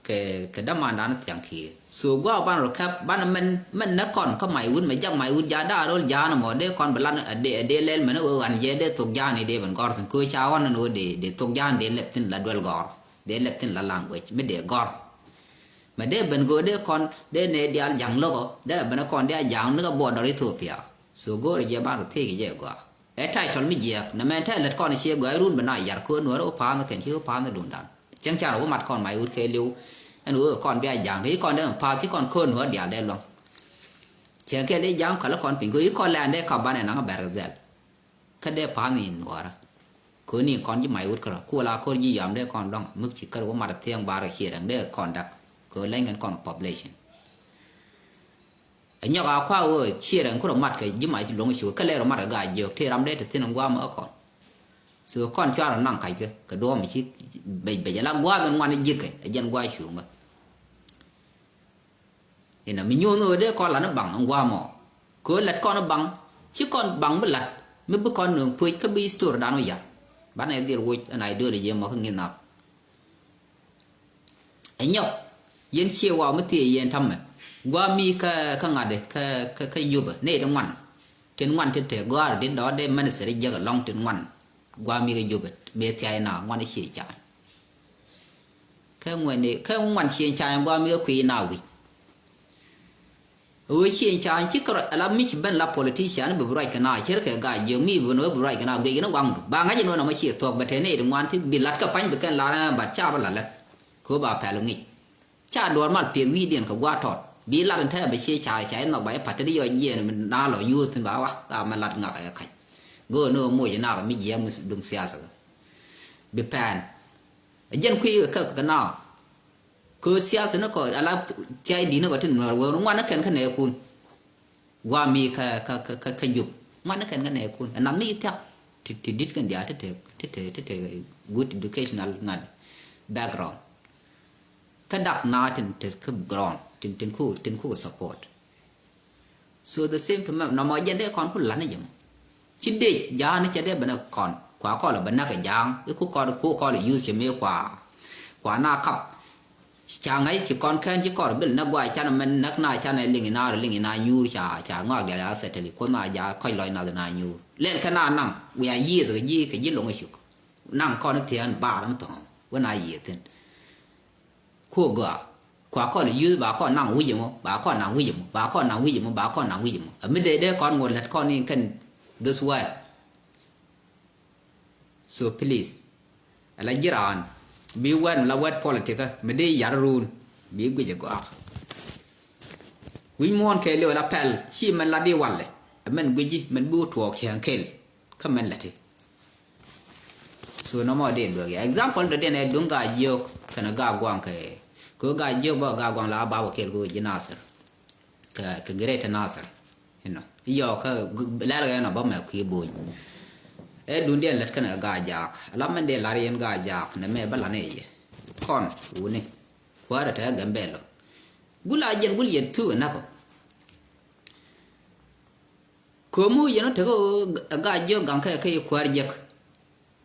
kɛ kɛ dämandan thiaŋ kiɛ so gua̱a̱k ban rɔ kɛp ban mɛn mɛn nä kɔn kä may wut mɛ jak may wut ja̱a̱ da̱a̱r rɛw ja̱a̱n mɔ dee kɔn bi lan a dee a dee lɛl mɛn ɣöö ɣan jɛ dee thok ja̱a̱n i̱ dee ben gɔ̱r thi̱n köö ca ɣɔn nɛn ɣöö dee dee thok ja̱a̱n dee lɛp thi̱n la duel gɔ̱r dee lɛp thi̱n la language mi dee gɔ̱r. Mɛ dee ben go̱o̱r dee kɔn dee nɛ diaal ja̱ŋ lo̱kɔ dee ben kɔn dee a ja̱ŋ ni kä border Ethiopia. So go̱o̱r jɛ ban rɔ thiec kɛ jɛ gɔaa. Ɛ title mi jiɛɛk nɛ mɛn tɛ lät kɔn cie gɔaa run bɛ na yar ko̱o̱r nuɔ̱ɔ̱r ɣä pa̱a̱n kɛn ci ɣä pa̱a̱n dun dan. Cäŋ can rɔ wä mat kɔn mac wut kɛ liw. Ɛn ɣöö kɔn bia ja̱ŋ te ci kɔn dee pa̱a̱th ci kɔn ko̱o̱r nuɔ̱ɔ̱r diaal dee luäŋ. Cɛ kɛ dee ja̱ŋ kälä kɔn piny kɛ ɣöö ci kɔn lɛ̈ɛ̈n dee kap banɛ naŋ bɛr kɛ dhɛl. Kä dee pa̱a̱n in nuɔɔrä. Ko̱ni kɔn ji̱ mac wut kärä ku la ko̱r ji̱ yam dee kɔn lua̱ŋ mi ci kär wä mat thiäŋ bar cie rɛŋ dee kɔn dak. Kɛ leny kɛn kɔn population. Ɛ nyɔk a kua wee cie rɛŋ ku rɔ mat kɛ ji̱ mac luɔ̱ŋ cu kä lɛ rɔ mat kɛ gaa jiök ti ram dee te thi̱n guam ɛ kɔn. So kɔn cuarɛ naŋ kac kɛ kɛ duɔ̱ɔ̱m ci bec bec ala gua̱a̱th in ŋuan ji̱kɛ ɛ jɛn gua̱a̱ cuŋä. Inɔ mi nyuuth ni ɣöö dee kɔn lan i̱ baŋ in gua̱a̱ mɔ. Kɛ ɣöö lat kɔn i̱ baŋ ci kɔn baŋ bi lat mi bi kɔn nööŋ puec kä bi story dan wä ya̱r. Banɛ dhil woc ɛn ideology mɔ kä ŋi̱n nath. Ɛ nyɔk yɛn ciɛ waw mi thiee yɛn ta̱mɛ. Gua̱a̱ mi kä kä ŋa̱t kä kä kä yupä nɛy ti ŋuan. Tin ŋuan tin te gɔ̱a̱r dit dɔ̱ dee ministry jiäk ɛlɔ̱ŋ tin ŋuan. Gua̱a̱ mi kä yupä mëë thia̱a̱c na ŋuan i̱ ciɛ ca̱a̱ny. Kä ŋuan kä ŋuan ciɛ ca̱a̱ny gua̱a̱ mi kä kui̱ na wi̱c. Ɣöö cieŋ ca ci kärɔ̱ ala mi ci ben la politician bi bi ruac kɛ na cer kɛ Gaa Jiök mi bi ben ɣöö bi ruac kɛ na guic kɛ ni guaŋdu ba ŋa̱c in ɣöö nɔmɔ ci thuɔ̱k bɛ tɛn nɛy ti ŋuan ti bi lat kä pa̱ny bi kɛn lar ɛn bat ca bä la lät. Kɛ ɣöö ba pɛl ŋic ca duɔ̱ɔ̱r mal piɛth wi̱i̱diɛn kɛ gua̱a̱ tɔt bi lat in tɛɛ bɛ cie ca ca in nhɔk ba i̱ pa̱t te di yɔ jiɛɛn mi na lɔ yuuth thin ba wa ba mɛ lat ŋak ɛ ka̱c. Go̱o̱r ni ɣöö moc in nak mi jiɛɛm mi duŋ siasa kɛ bi pɛn. Ɛ jɛn kui̱ kɛ kɛ na. Kɛ siasa ni kɔ ala thia̱a̱c di̱t ni kɔ ti nuɛɛr wee ŋuan ni kɛn kä nɛɛkun. Gua̱a̱ mi kä kä kä kä kä jup ŋuan ni kɛn kä nɛɛkun ɛ nath mi thiak ti ti di̱t kɛn diaal ti te ti te ti te good educational ŋa̱t background. Kä dak na tin te kä ground tin tin ku tin ku support. So the same to me nɔmɔ jɛn dee kɔn ku la̱t ni jɛ mɔ. Ci dec ja̱a̱n cɛ dee ben ɛ kɔn kua kɔl ɛ ben näk ɛ ja̱a̱ŋ i̱ ku kɔl ku kɔl ɛ yuth cɛ mëë kua kua na kap. Ca ŋa̱c ci kɔn kɛn ci kɔr bil näk gua̱a̱ canɛ mɛn näk na canɛ liŋ ina rɔ liŋ ina nyuur ca ca ŋɔak dial ya sɛtɛli kuoth na ja kɔc lɔc nath ina nyuur lɛl kɛ na naŋ wiaa yiëëth kɛ ji̱ kɛ ji̱ loŋ ɛ cuk. Naŋ kɔn i̱ thieen baar mi thɔ̱ŋ wä na yiëëth thi̱n. Kuɔ gɔaa kua kɔn yuth ba kɔn naŋ wi̱c ɛmɔ ba kɔn naŋ wi̱c ɛmɔ ba kɔn naŋ wi̱c ɛmɔ ba kɔn naŋ wi̱c ɛmɔ a mi dee dee kɔn ŋuɔt lät kɔn in kɛn this way. So please ala ji̱ raan bi wɛt mi la wɛt politikä mi dee yar ruun bi guic ɛ gɔaa. Wi̱c muɔ̱ɔ̱n kɛɛliw ala pɛl ci mɛn la di walɛ ɛ mɛn guici mɛn bi wä tuɔɔk cieŋ kɛl. Kä mɛn lɛ ti. So nɔmɔ dee luäk ya example dɔ̱diɛn ɛ duŋ Gaa Jiök kɛnɛ Gaa Guaŋ kɛ kɛ Gaa Jiök bä Gaa Guaŋ la bap kɛl kɛ ji̱ Nasir. Kɛ kɛ Greater Nasir. Inɔ iyɔ kä lɛl kɛ nɔ bä mɛ kui̱ bo̱ny. Ɛ duŋdiɛn lät kɛnɛ Gaa Jaak la mɛn dee lar yɛn Gaa Jaak nɛ mɛ bä lanɛ yɛ. Kɔn wuni kuäärɛ tɛ Gambɛl ɔ. Gul a jɛn gul yɛn thuk ɛ nak ɔ. Kömu yɛn ɔ tekɛ ɣöö Gaa Jiök gaŋ kɛ kɛ yɛ kuäär jek.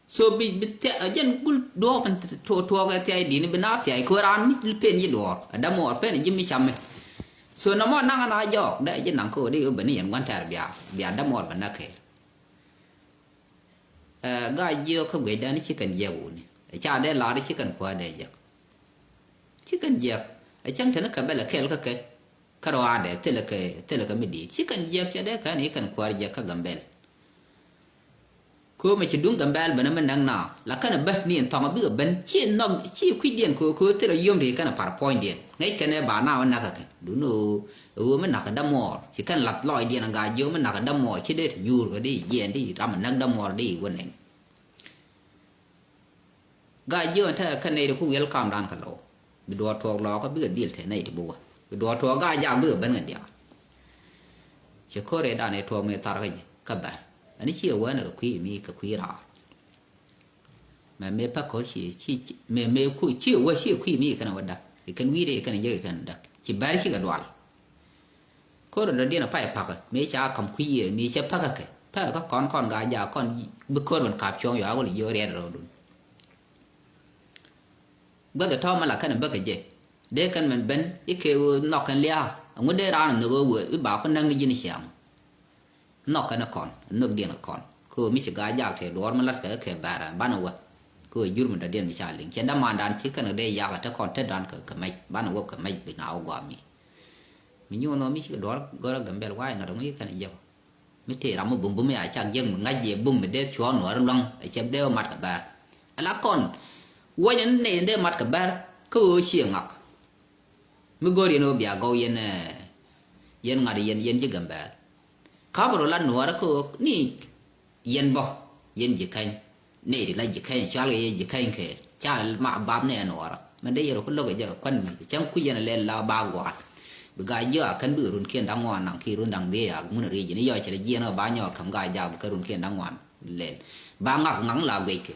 So bi bi thiac a jɛn gul duɔɔk pɛn tuɔɔk ɛ thiac di̱n bi na thiac köör raan mi pen ji̱ duɔɔr a dämuɔɔr pen ji̱ mi camɛ. So nɔmɔ naŋ ana jɔɔk dee ji̱ naŋ kä ɣöö dee ɣöö ben ni yɛn gua̱n tɛɛr bia bia dämuɔɔr ben na kɛɛl. Ɛ Gaa Jiök kä guic dɛn ci kɛn jiɛk wuni ɛ ca dee lar ci kɛn kuäär dee jiɛk. Ci kɛn jiɛk ɛ cäŋ teni kɛ bɛl ɛ kɛɛl kä kɛ. Kä rɔaadɛ thilɛ kɛ thilɛ kɛ mi di̱i̱t ci kɛn jiɛk cɛ dee kɛn i̱ kɛn kuäär jiɛk kä Gambɛl. Köömɛ ci duŋ Gambɛl ben mi näk na la kɛn bä ni in thɔŋ bikɛ ben ci nhɔk ci kui̱diɛn köö köö thilɛ yom ri kɛn par puɔ̱nydiɛn ŋäc kɛn ɛ ba na wä näk kɛ kɛ dun ɣöö ɣöö mi näk kɛ dämuɔɔr ci kɛn lath lɔcdiɛn Gaa Jiök mi näk kɛ dämuɔɔr ci dee ti nyuur kɛ di jiɛɛn di ram näk dämuɔɔr di wä nɛn. Gaa Jiök ɛn tekɛ kɛ nɛy ti ku wiɛl kamdan kɛ lo̱w bi duɔɔr tuɔɔk lɔɔkä bikɛ dhil te nɛy ti bi wä bi duɔɔr tuɔɔk Gaa Jaak bikɛ ben kɛ diaal. Cɛ ko̱r ëëdan ëë tuɔɔk mëë thar kä ji̱ kä bɛr ɛn ciɛ wä ɛn kɛ kui̱ mi kɛ kui̱ raar. Mɛ mëë pek ko̱r ciɛ ci mɛ mëë ku ciɛ wä ciɛ kui̱ mi kɛn wä dak kɛn wi̱i̱dɛ kɛn jek kɛn dak ci bɛr cikɛ dual. Ko̱r dɔ̱diɛn a pay pakä mëë ca ka̱m kui̱ yiëë mi cɛ pakä kɛ pakä kä kɔn kɔn Gaa Jaak kɔn bi ko̱r ben kap cuɔ̱ŋ yɔakä li jiök riɛt rɔɔdun. Guäth ɛ tɔ̱ mɛ la kɛn ɛ bäkɛ jɛ dee kɛn mɛn ben i̱ kɛ ɣöö nhɔk kɛn lia̱a̱ ɛŋu dee raan ɛ nhök ɣöö wëë i̱ ba ku näk ni ji̱n ciaŋ. Nhɔk kɛn ɛ kɔn ɛ nhök diɛn kɛ kɔn kɛ ɣöö mi ci Gaa Jaak tëë duɔɔr mi la̱t kɛ kɛ bɛ̈ɛ̈r ɛ banɛ wä. Kɛ ɣöö jur mi dɔ̱diɛn mi ca liŋ cɛ dämandan ci kɛn ɛ dee yak ɛ te kɔn te dan kɛ kɛ mɛc banɛ wä kɛ mɛc bi na wä guam mi. Mi nyuɔn nhɔk mi ci kɛ duɔɔr gɔrä Gambɛl wa̱a̱ inɔ dɔ̱ŋ i̱ kɛn ɛ jɛ kɔ. Mi tëë ram mi bum bum ya cak jiäk mi ŋa̱c jɛ bum mi dee cuɔ̱ɔ̱ŋ nuɔ̱ɔ̱ri luäŋ ɛ cɛ dee mat kɛ bɛr. Ala kɔn wäc ni nɛy ni dee mat kɛ bɛr kä ɣöö ciɛ ŋak. Mi go̱o̱r yɛn ɣöö bia gɔw yɛn ɛ yɛn ŋa̱t yɛn yɛn ji̱ Gambɛl. Ka̱p rɔ la nuɔɔrä kä ɣöö ni yɛn bä yɛn ji̱ käny. Nɛy ti la ji̱ käny cual kɛ yɛ ji̱ käny kɛ ca ma bap ni ɛn ɣɔrɔ mɛn dee yɛr ɔ kä lo̱k ɛ jɛ kɛ kuan mi cäŋ kui̱ yɛn ɛ lɛl la ba gua̱a̱r. Bi Gaa Jiök a kän bikɛ runkiɛn da̱ŋ ŋuan naŋ ki run da̱ŋ dhieec a ŋun ɛ ri̱c ni yɔc cɛ lɛ jiɛn ɔ ba nyɔk käm Gaa Jaak bi kän runkiɛn da̱ŋ ŋuan lɛl. Ba ŋak ŋaŋ la guic kɛ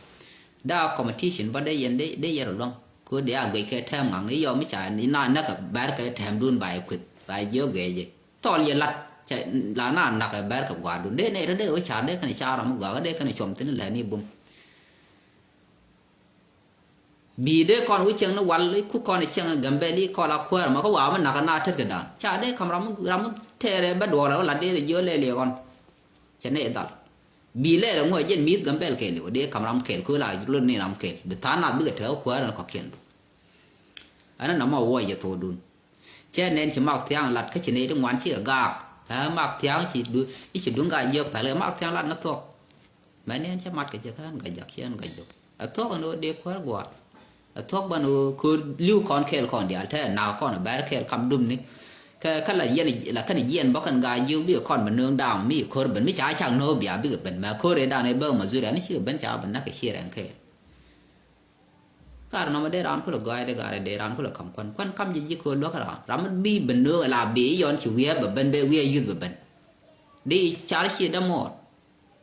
daa competition bä dee yɛn dee yɛr ɔ luäŋ. Kɛ dee a guic kɛ tɛm ŋaŋ ni yɔm mi ca ni na näk ɛ bɛr kɛ tɛm dun ba yɛ kueth ba jiök guic jɛ. Thɔl yɛ lat cɛ la na nak ɛ bɛr kɛ gua̱a̱r dun dee nɛy rɔ dee wä ca̱r dee kɛn ca̱r ram mi gua̱a̱r dee kɛn cuɔm thin lɛ ni bum. Bi dee kɔn wi̱c cieŋ ni wal i̱ ku kɔn i̱ cieŋ i̱ Gambɛl i̱ kɔl a kuäär ɛmɔ kä wa̱a̱ mi nakä na tet kɛ da̱a̱n. Ca dee ka̱m ram mi, ram mi tɛɛrɛ bä duɔl ɛ wä la dee rɛ jiö lɛl iɛ kɔn. Cɛ nɛ i̱ dhal. Bi lɛl ɛ ŋuɔ jɛn mi̱i̱th Gambɛl kɛɛl iwä dee ka̱m ram kɛɛl kööl a lot ni ram kɛɛl. Bi tha̱a̱ŋ nath bikɛ tɛ̈ wä kuäär ɛn kɔ̱kiɛn. Ɛn ɛn nɔmɔ wuɔc jɛ thokdun. Cɛ nɛn ci Mak Thiaŋ lat kä ci nɛy ti ŋuan cikɛ gaak. Ɛ Mak Thiaŋ ci du, i̱ ci duŋ Gaa-jiök päl kɛ Mak Thiaŋ lat ni thuɔ̱k. Mɛni ɛn cä mat kɛ jɛ kä ɛn Gaa-jiök ci ɛn Gaa-jiök. Ɛ thuɔ̱k ɛn ɣöö dee kuäär gua̱a̱r. Ɛ thuɔ̱k bän ɣöö köör li̱w kɔn kɛɛl kɔn diaal te ɛ nak kɔn ɛ bɛr kɛɛl kam dumni. Kɛ kä la yɛn la kɛn jiɛn bä kɛn Gaa-jiök bikɛ kɔn bɛ nööŋ da̱a̱ŋ mi ko̱r ben mi ca cak nööŋ bia bikɛ ben mɛ ko̱r ëëdan ëë bä Mazuria ni cikɛ ben ca bɛ näk kɛ ciɛ rɛŋ kɛɛl. Gat nɔmɔ dee raan kulɛ gɔaaydɛ gat dee raan kulɛ ka̱m kuan kuan kam ji̱ ji̱ köö luäk raan ram mi bi ben nööŋ ɛ la bi yɔn ci wiee bɛ ben bɛ wiee yuth bɛ ben. Di car ci dämuɔɔr.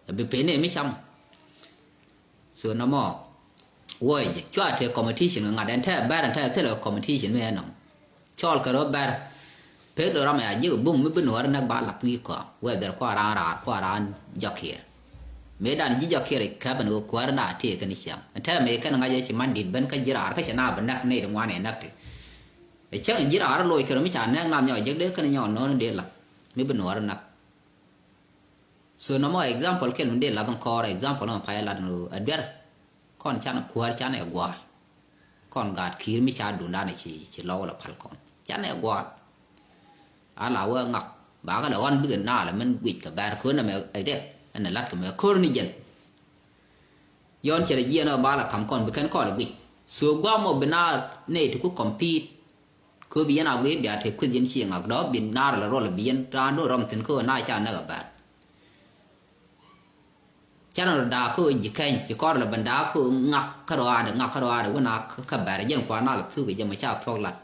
Ɛ bi pene mi cam. So nɔmɔ wuɔy jɛ cua te competition ŋa̱t ɛn te bɛr ɛn te thilɛ competition mi ɛn nɔmɔ. Cɔɔl kɛ rɔ bɛr. Pek dɔ ram ya ji̱ bum mi bi nuɔr näk ba lath ni kɔ whether kua raan raar kua raan jɔkiɛr. Mëë dan ji̱ jɔkiɛr kɛ ben kɛ kuäär na tëë kɛn ciaŋ ɛn te mëë kɛn ŋa̱c ɛ ci man dit ben kä ji̱ raar kä cɛ na bi näk nɛy di ŋuan ɛ näk ti. Ɛ cäŋ ji̱ raar loc kɛ rɔ mi ca nɛk na nyɔk jek dee kɛn nyɔk no̱o̱n dee lath mi bi nuɔr näk. So nɔmɔ example kɛn mi dee lath in kɔɔr example mɔ pay lat in ɣöö ɛ duer. Kɔn can kuäär can ɛ gua̱a̱l. Kɔn gaat ki̱i̱r mi ca dundan ci ci lɔw la pal kɔn can ɛ gua̱a̱l. A la wee ŋak bakɛ la ɣɔn bikɛ naal min guic kɛ bɛr köön ɛmɛ ɛ dee ɛn ɛ lat kɛ mɛ ko̱r ni jɛn. Yɔn cɛ lɛ jiɛn ɔ ba la ka̱m kɔn bi kɛn kɔn lɛ guic. So guam ɔ bi na nɛy ti ku compete. Kööbi yɛn a guic bia te kueth yɛn ci ŋak dɔ̱ bi naar lɛ ruɔl bi yɛn raan do̱ rɔm thi̱n kä ɣöö na ca näk a bär. Canɛ rɔ daak kä ɣöö ji̱ kɛny ci kɔr lɛ ben daak kä ɣöö ŋak kä rɔaadɛ ŋak kä rɔaadɛ wä na kä bär jɛn kuan na lɛ thuk jɛ mɛ ca thuɔk lat.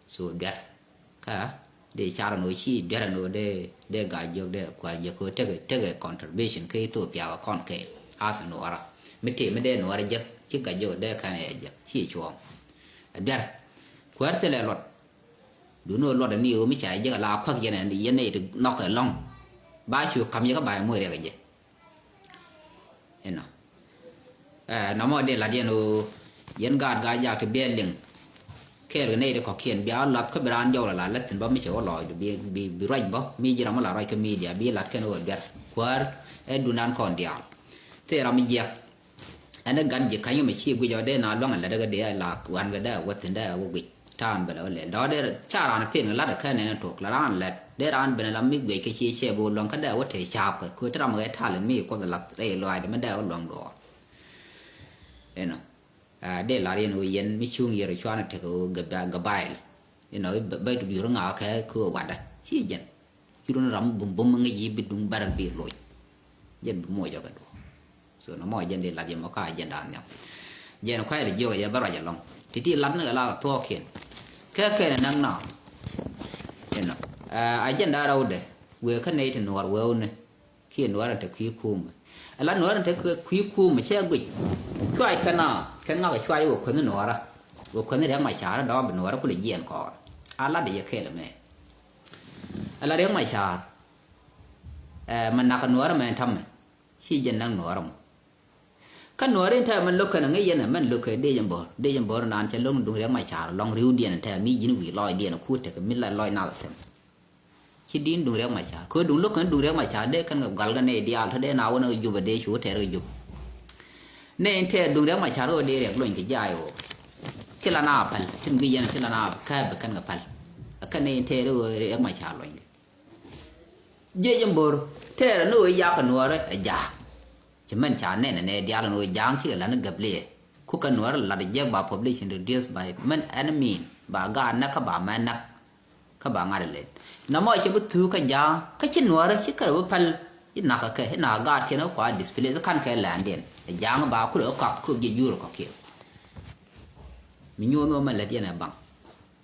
So duer. Kä dee car ɛn ɣöö ci duer ɛn ɣöö dee dee Gaa-jiök dee kuäär jiök kä ɣöö tekɛ tekɛ contribution kä Ethiopia kɛ kɔn kɛɛl. As nuɔɔrä mi tëë mi dee nuɔɔrä jek ci Gaa-jiök dee kɛn ɛ jek ci cuɔ̱ɔ̱ŋ. Ɛ duer kuäär thilɛ luɔt. Duundɛ ɣöö luɔt ɛn i̱ ɣöö mi ca jek ala kuäk yɛn ɛn yɛn nɛy ti nhɔk ɛlɔ̱ŋ. Ba cu ka̱m yɛ kä ba yɛ moc riɛk ɛ jɛ. Inɔ. Ɛ nɔmɔ dee lat yɛn ɣöö yɛn gaat Gaa-jaak ti biɛ liŋ. Kɛɛl kɛ nɛy ti kɔ̱kiɛn bia lat kä bi raan jɔw la la lät thi̱n bä mi cɛ wä lɔɔcdu bi bi bi ruac bä mi ji̱ ram wä la ruac kä media bi lat kɛn ɣöö duer kuäär ɛ dundan kɔn diaal. Thil ram mi jiɛk. Ɛn ɛ gat ji̱ ka̱ny mɛ ci guic ɔ dee na luaŋ ɛ lät ɛ kɛ dee ɛ la wan kɛ dee ɛ wä thi̱n dee ɛ wä guic. Ta̱a̱n bɛ lɛ wä lɛl dɔ̱ dee ca raan pin lat ɛ kɛn ɛn tok la raan lɛt dee raan ben ɛ la mi guic kɛ ci cɛ bi wä luaŋ kä dee wä te caap kɛ köö ti ram kɛ talent mi kuoth ɛ lath rɛy luaacdɛ mi dee wä luaŋ duɔɔr. Inɔ. Dee lar yɛn ɣöö yɛn mi cuŋ yɛr cuanɛ tek ɣöö gabail. Inɔ bɛ tu biur ŋakä kɛ köö watdä ci jɛn. Ci run ram bum bum ŋäc yi bi duŋ bär bi loc. Jɛn bi moc ɔ kɛ duɔ̱ɔ̱r. So nɔmɔ jɛn di lat yɛ mɔ ka jɛn da̱a̱n nhiam. Jɛn kuay lɛ jiök ɛ jɛ bä ruac ɛlɔ̱ŋ ti̱ti̱ lat ni kɛ la kɛ thuɔɔkiɛn. Kɛ kɛn ɛ näk na. Inɔ a jɛn da̱a̱n rɛwdɛ wëë kä nɛy ti nuɔɔr wëëwni. Kiɛ nuɔɔr in te kui̱ kuumɛ. Ɛ la nuɔɔr in te kui̱ kuumɛ cɛ guic. Cuac kɛn a kɛn ŋa̱k ɛ cuac wä kuänh nuɔɔrä. Wä kuänh riɛk ma ca̱a̱r dɔɔp nuɔɔrä kulɛ jiɛɛn kɔɔr. A lat ɛ yɛ kɛɛl ɛmɛ. Ɛ la riɛk ma ca̱a̱r. Ɛ mɛ nak nuɔɔrä mɛ tamɛ. Ci jɛ nak nuɔɔrä mɔ. Kä nuɔɔri in tɛmɛ lo̱k kɛn ŋäc yɛn ɛ mɛn lo̱k kɛ dee jɛ bo̱r dee jɛ bo̱r naan cɛ lo̱ŋ duŋ riɛk ma ca̱a̱r lɔŋ ri̱wdiɛn in tɛmɛ mi ji̱n wi̱i̱ lɔcdiɛn ku tekɛ mi la lɔc nath thɛm. Ci di̱n duŋ riɛk ma ca̱a̱r kɛ duŋ lo̱k kɛn duŋ riɛk ma ca̱a̱r dee kɛn kɛ gal kɛ nɛy diaal tɔ dee na wä ni kɛ jup ɛ dee cu tɛɛr kɛ jup. Nɛy in tɛɛr duŋ riɛk ma ca̱a̱r kɛ dee riɛk lony kɛ jaay wä. Ci la na päl tin guic yɛn ci la na kääp bi kɛn kɛ päl. Ɛ kɛn nɛy in tɛɛr kɛ riɛk ma ca̱a̱r lony kɛ. Jiɛc in bo̱r tɛɛrɛ ni ɣöö yak nuɔɔrɛ ɛ ja̱a̱k. Ci mɛn ca nɛn ɛ nɛy diaal in ɣöö ja̱a̱ŋ cikɛ la̱t ni gäp liɛɛ. Ku kɛ nuɔɔrɛ la̱t ɛ jiɛk ba population reduce by mɛn ɛn mean ba gaat näk kä ba mɛn näk. Kä ba ŋa̱t ɛ lɛl nɔmɔ cɛ bi thuuk kä ja̱a̱ŋ kä ci nuɔɔrɛ ci kärɛ bi päl. I̱ nakä kɛ i̱ nakä gaatkiɛn kä kua displace i̱ ka̱n kɛ lɛndiɛn ɛ ja̱a̱ŋ ba kulɛ kä kɔak kä jiɛ juurɛ kɔ̱kiɛn. Mi nyuɔ̱th ɣöö mɛn lät yɛn ɛ baŋ.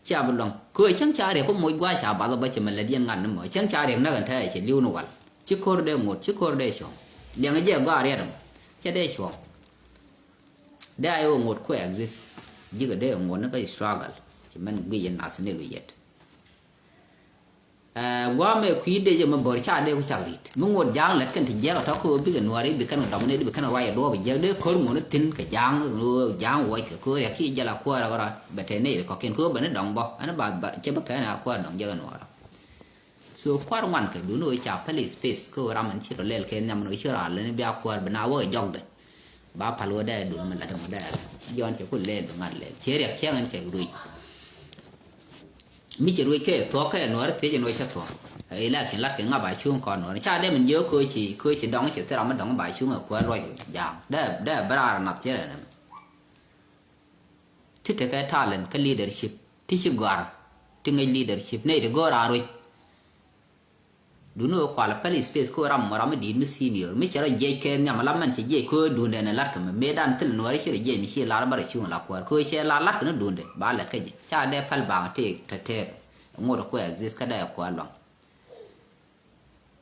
Cia bi luɔ̱ŋ köö cäŋ ca riɛk kä moc gua̱a̱c ca bath ɔ bä cɛ mɛ lät yɛn ŋa̱t ni mɔ cäŋ ca riɛk näk ɛn tɛ̈ɛ̈ cɛ li̱w ni wal. Ci ko̱r dee ŋot ci ko̱r dee cuɔ̱ŋ. Liɛŋ jɛ gɔaa riɛt ɛmɔ cɛ dee cuɔ̱ŋ. Dee a yɛ ɣöö ŋot kuɛ exist. Ji̱kɛ dee ɛ ŋot ni kä struggle. Ci mɛn guic yɛn nath ni lu yɛt. Guamɛ kui̱ dee jɛ mɛ bär ca dee ku cak ri̱t mi ŋot ja̱a̱ŋ lɛt kɛn ti jiɛk a tɔ̱ kä bikɛ nuɔri bi kɛn kɛ dɔm ni di bi kɛn ruac a duɔ̱ɔ̱p jiɛk dee kär ŋuɔ̱n thi̱n kɛ ja̱a̱ŋ. Ja̱a̱ŋ wuɔc kɛ kär yɛ ki jɛl a kuäär a kärɔa bɛ te nɛy ri kɔ̱kiɛn kä bɛ ni dɔŋ bä ɛn ba cɛ bä kɛn a kuäär dɔŋ jiɛk a nuɔra. So kuäär ŋuan kɛ duni wee ca päl space kä ram ɛn ci rɔ lɛl kɛ nhiam ni wee ci rɔ al ni bia kuäär bi na wä kɛ jɔkdɛ. Ba pal wä dee duni mi lat mɔ dee jɔn cɛ ku lɛl bi ŋa̱t lɛl cɛ riɛk cɛ ŋɛn cɛ ruec. Mi cɛ ruec kɛ thuɔ̱k kɛ nuɔr thiec nuɔr cɛ thuɔ̱k. Election lat kɛ ŋa ba cuŋ kɔn nuɔr ca dee min jiɛ köö ci köö ci dɔŋ cɛ thira mi dɔŋ ba cuŋ ɛ kuɛ luɔc ja̱a̱ŋ dee dee bɛ raar nath cɛ rɛ nɛmɛ. Ti tekɛ talent kä leadership ti ci gɔ̱a̱r ti ŋäc leadership nɛy ti go̱o̱r a ruec. Duni wä kual a päl space ko ram mɔ ram mi di̱i̱t mi senior mi cɛ rɔ jiɛc kɛ nhiam a la mɛn cɛ jiɛc ko duundɛ ni lat kɛ mɛ mëë dan thil nuɔri ci rɔ jiɛc mi ci lar bä rɔ cuŋ la kuäär ko cɛ la lat kɛ ni duundɛ ba lɛt kä jɛ ca dee päl baŋ tëëk tɛ tëëk. Ŋot a ko exist kä dee a kuäär luaŋ.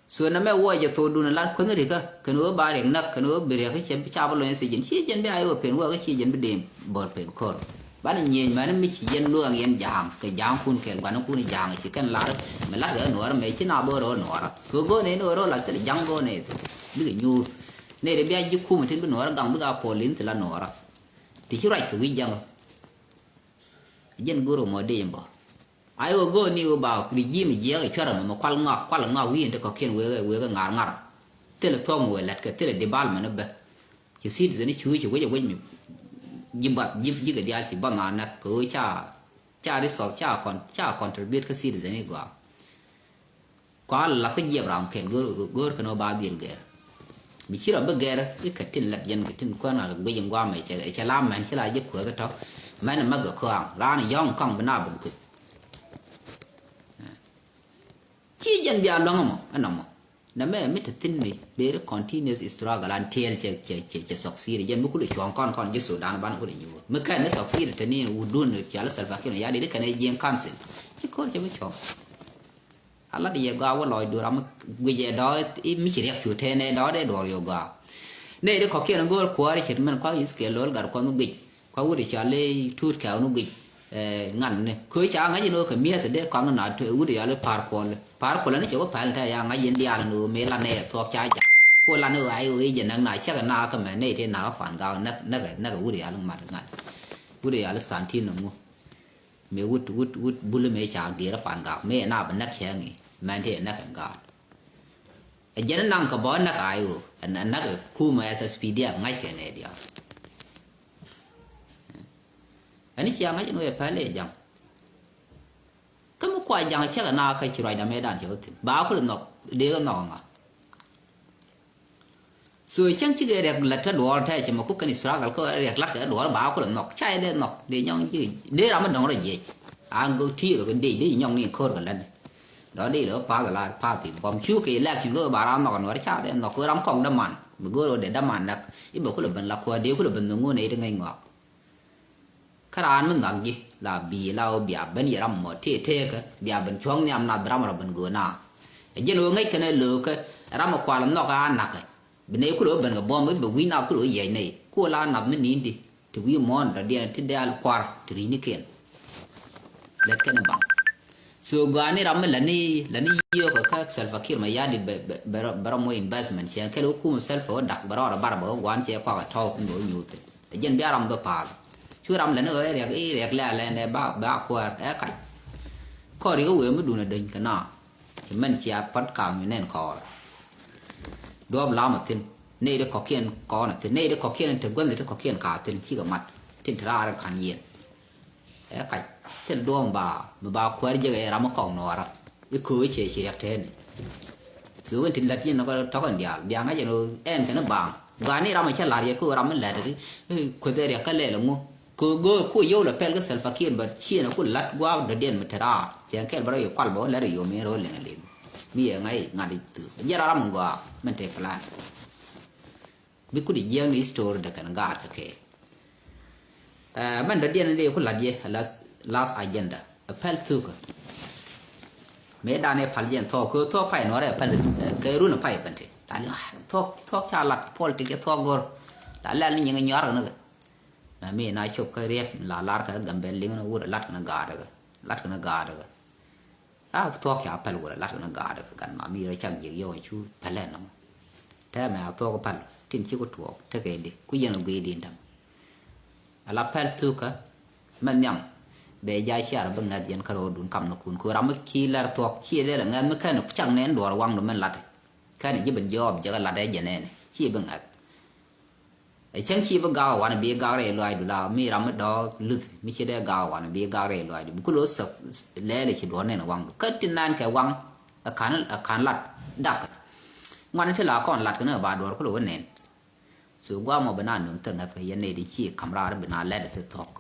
So nɛ mɛ wuɔc jɛ thok duni lat kuäär ni rikä kɛn wä ba riɛk näk kɛn wä bi riɛk kä cɛ ca bä lony si jɛn ci jɛn bi a yɛ wä pen wä kä ci jɛn bi dee bör pen kɔr. Banɛ nyieny mɛni mi ci yɛn luäŋ yɛn ja̱a̱ŋ kɛ ja̱a̱ŋkun kɛɛl gua̱nikun ja̱a̱ŋ ci kɛn lar. Mɛ lat kɛ nuɔɔr mɛ ci na bä ro̱o̱l nuɔɔrä kɛ go̱o̱nɛ ni ɣöö ro̱o̱l a thil ja̱ŋ go̱o̱nɛ thil bikɛ nyuur. Nɛy ti bia ji̱ kumɛ tin bi nuɔɔrä gaŋ bikɛ a puɔl in thil a nuɔɔrä. Ti ci ruac kɛ wi̱c ja̱ŋä. Jɛn go̱o̱r mɔ dee in bä. Ay ɣöö go̱o̱r ni ɣöö ba regime jiɛɛk cuɛrɛ mɛ mɛ kual ŋɔak kual ŋɔak wi̱i̱ in ti kɔ̱kiɛn wekɛ wekɛ ŋa̱r ŋa̱r. Thilɛ thuɔ̱k mi wee lɛt kɛ thilɛ development bä. Ci citizen ni cuuc ci wec a wec mi ji̱ bath ji̱ ji̱ kɛ diaal ci bath na näk kɛ ɣöö ca ca resource ca con ca contribute kä citizen ni gɔaa. Kɔn la kä jiɛp ram kɛl go̱r go̱r kɛn ɣöö ba dhil gɛr. Mi ci rɔ bi gɛr i̱ kɛ tin lat yɛn kɛ tin kuɛn ɣal guic in guam ɛ cɛ la mɛn ci la ji̱ kuɛ kɛ tɔ mɛn ɛ mäk kɛ kɔaŋ raan yɔ̱ŋ kɔŋ bi na bin kueth. Ci jɛn bia luäŋ ɛmɔ ɛnɔmɔ. Nɛ mɛ mi te thin mi beri continuous struggle an tiɛɛl cɛ cɛ cɛ cɛ succeed jɛn mi kuli cuɔ̱ŋ kɔn kɔn ji̱ Sudan ban kuli nyuur mi kɛn ni succeed te ni wudun ni cual Salva Kiir ya di di kɛn ɛ jiɛn council. Ci kɔn cɛ mi cuɔ̱ŋ. A lat yɛ gɔaa wä lɔc duur am guic ɛ dɔɔ mi ci riɛk cu tɛn ɛ dɔɔ dee duɔr yɔ gɔaa. Nɛ di kɔkiɛn go̱o̱r kuäär cɛ ti mɛn kuak Ezekiel lo̱l gat kuɔn mi guic. Kua wut i̱ cɔal i̱ tuut kɛɛw ni guic ŋan ni köö ca ŋa̱c in ɣöö kɛ mi̱eth dee kɔaŋ na wut i̱ cɔal i̱ pa̱a̱r kuɔl. Pa̱a̱r kuɔl ni cɛ wä pɛl tɛ ya ŋa̱c in diaal ni ɣöö mëë lan nɛ thuɔɔk ca ja̱k. Ku lan i̱ ɣöö ay ɣöö i̱ jɛ näk na cäkɛ na kä mɛ nɛy tëë na kä fan gaak näk näk näk wut i̱ cɔal i̱ mat ŋa̱t. Wut i̱ cɔal i̱ Santino ŋu. Mëë wut wut wut bul mëë ca gir i̱ fan gaak mëë na bi näk cɛ ŋi̱ mɛn tëë näk in gaak. Ɛ jɛn i̱ naŋ kɛ bä näk ay ɣöö ɛ näk ɛ kum ɛ S S P D F ŋa̱c kɛ nɛ diaal. Ɛn i̱ cia ŋa̱c ɛn wee pɛl i̱ ja̱ŋ. Kä mi kua ja̱ŋ cäkɛ na kä ci ruacda mëëdan cɛ wä thi̱n ba kulɛ nhɔk dee kɛ nhɔk ŋa. So cäŋ cikɛ riɛk lät kä duɔɔr tɛ cɛ mɛ kuk kɛn struggle kä riɛk lat kɛ duɔɔr ba kulɛ nhɔk ca yɛ dee nhɔk dee nyɔŋ ji̱ dee ram mi dɔ̱ŋ rɔ jiɛc. A gök ti̱i̱ kɛ dee dee nyɔŋ ni ko̱r kɛ lät ni dɔ̱ dee lɛ wä path la path i̱ buɔm cu kɛ election kä ba ram nhɔk nuɔr ca dee nhɔk kɛ ram kɔk däman bi go̱o̱r wä dee däman näk i̱ bɛ kulɛ ben la kuäär dee kulɛ ben nhɔk ŋun i̱ ti ŋäc ŋɔak. Kä raan mi nhɔak ji̱ la bi̱i̱ la ɣöö bia ben yɛ ram mɔ tëë tëëkä bia ben cuɔ̱ŋ nhiam nath bi ram rɔ ben gööna. Ɛ jɛn ɣöö ŋäc kɛn ɛ löökä ram ɛ kual nhɔk a nakä bi nɛy kulɛ ɣöö ben kɛ buɔ̱m i̱ bɛ wi̱i̱ nath kulɛ ɣöö yiɛc nɛy ku la nath mi ni̱n di ti wi̱i̱ muɔ̱ɔ̱n dɔ̱diɛn ti dɛ̈ɛ̈l kuar ti ri̱cnikiɛn. Lɛt kɛn ɛ baŋ. So gɔaa ni ram mi la ni la ni yio̱o̱kä kä Salva Kiir Mayardit bɛ bɛ bɛ rɔ bɛ rɔ moc investment cɛ kɛl ɣöö kum Salva ɣöö dak bɛ rɔ rɔ bar bɛ ɣöö gua̱a̱n cɛ kuak ɛ tɔ̱ɔ̱k thin bɛ ɣöö nyuuth thin. Ɛ jɛn bia ram bä paal. Cu ram lɛn ɛ riɛk i̱ riɛk lɛ lɛn ɛ ba ba kuäär ɛ kac. Kɔr i̱ wee mi dun ɛ döny kɛ na. Ci mɛn cia pat kaŋ mi nɛn kɔɔr. Duɔp lam ɛ thin. Nɛy di kɔkiɛn kɔɔn ɛ thin. Nɛy di kɔkiɛn te guänh ti kɔkiɛn ka thin cikɛ mat. Tin te raar ɛ ka̱n yiɛn. Ɛ kac thil duɔ̱ɔ̱m ba mi ba kuäär jek ɛ ram mi kɔk nuɔɔrä. I̱ köö cɛ ci riɛk tɛɛni. Thuuk in tin lät yin nɔkɔ tɔk in diaal bia ŋa̱c in ɣöö ɛn kɛn i̱ baaŋ. Gɔaa ni ram in cä la̱r yɛ köö ram mi lät ri kueth ɛ riɛk kä lɛl ɛŋu. Köö göör ku yio̱w lɛ pɛl kä Salva Kiir bä cieen ku la̱t gua̱a̱k dɔ̱diɛn mi te raar cɛ kɛl bä rɔ yɛ kual bä wä lät ɛ yom in rɔ liŋ ɛ liŋ. Mi yɛ ŋa̱c ŋa̱t i̱ thuuk jɛ ram in gɔaa min te plan. Bi kut jiɛɛk ni history dɛ kɛn gaat kɛ kɛ. Ɛ mɛn dɔ̱diɛn ni dee ku lat yɛ last last agenda ɛ pɛl thukä. Mëë dan ɛ pal jɛn thuɔk kɛ thuɔk pay nuɔrɛ ɛ pɛl kɛ run ɛ pay bɛn ti dan ni thuɔk thuɔk ca lat politik ɛ thuɔk gor. Dan lɛl ni nyiŋ nyuar kɛ ni kɛ. Mɛ mi na cop kä riɛt la lar kɛ Gambɛl liŋ ni wur ɛ lat kɛ ni gaat kɛ lat kɛ ni gaat kɛ. A thuɔ̱k ca päl wurɛ lat kɛ ni ga̱a̱dɛ kɛ gan ma mi rɔ cak jiɛk yɔw cu pälɛ nɔmɔ. Tɛmɛ a thuɔ̱k päl tin ci ku tuɔɔk tekɛ di ku yɛn a guiy di däŋ. Ala pɛl thukä mɛ nhiam bɛ ja ciar bi ŋɛth yɛn kä ro̱o̱dun kam ni kun ku ram mi ki lɛr thuɔ̱k ci lɛl ŋɛth mi kɛn cak nɛn duɔr waŋdu min lat. Kɛn ji̱ ben jɔɔp jɛ kɛ lat ɛ jɛ nɛn ci bi ŋɛth. Ɛ cäŋ ci bi gak wan bi gak rɛy luaacdu la mi ram mi dɔ̱k luth mi ci dee gak wan bi gak rɛy luaacdu bi ku lo sek lɛɛl ci duɔ̱r nɛn waŋdu kä ti nan kɛ waŋ. Ɛ kan ɛ kan lat dak ŋuan ti la kɔn lat kɛ ni ba duɔ̱r ku lo wä nɛn. So guamɔ bi na nöŋ thing ŋäth kɛ yɛn nɛy di ci kam raar bi na lɛt thi thɔk.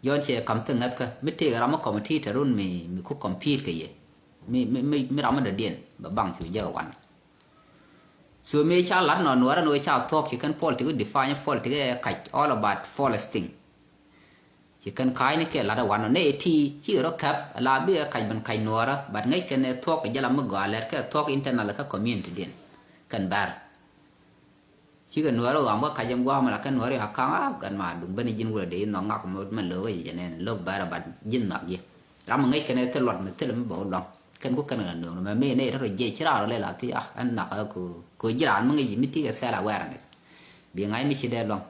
Yɔn cɛ kam thing ŋäth kä mi tëëk ram mi kɔmiti te run mi mi ku compete kɛ yɛ mi mi mi mi ram mi dɔ̱diɛn bɛ baŋ cu jɛ kɛ wan. So mi ca lat nɔ nuɔrɛ ni wee ca thuɔk ci kɛn politic define politic ɛ kac all about false thing. Ci kɛn ka̱a̱cni kɛ lat ɛ wan nɔ nɛ ɛ ti ci rɔ kɛp la bi ɛ kac ben kac nuɔrɛ but ŋäc kɛn ɛ thuɔk kɛ jɛ la mi gɔaa lɛt kɛ thuɔk internal kä community diɛn kɛn bɛr. Cikɛ nuɔri ɣɔam kä kac in gua̱a̱k mi la kɛ nuɔri a ka̱ŋ a gɛn ma duŋ ben ji̱n wurɛ dee i̱ nhɔk ŋak mi lo̱k i̱ jɛ nɛn lo̱k bɛr a bat ji̱n nhɔk ji̱. Ram mi ŋäc kɛn ɛ thil luɔt mi thil mi bɛ wä luaŋ kɛn ku kɛn kɛ nuɔri mɛ mi nɛy rɔ̱ jiɛc ci raar rɔ lɛl a thi a ɛn nhɔk ɛ ko ko ji̱ raan mi ŋäc ji̱ mi thikɛ self awareness. Bi ŋa̱c mi ci dee luaŋ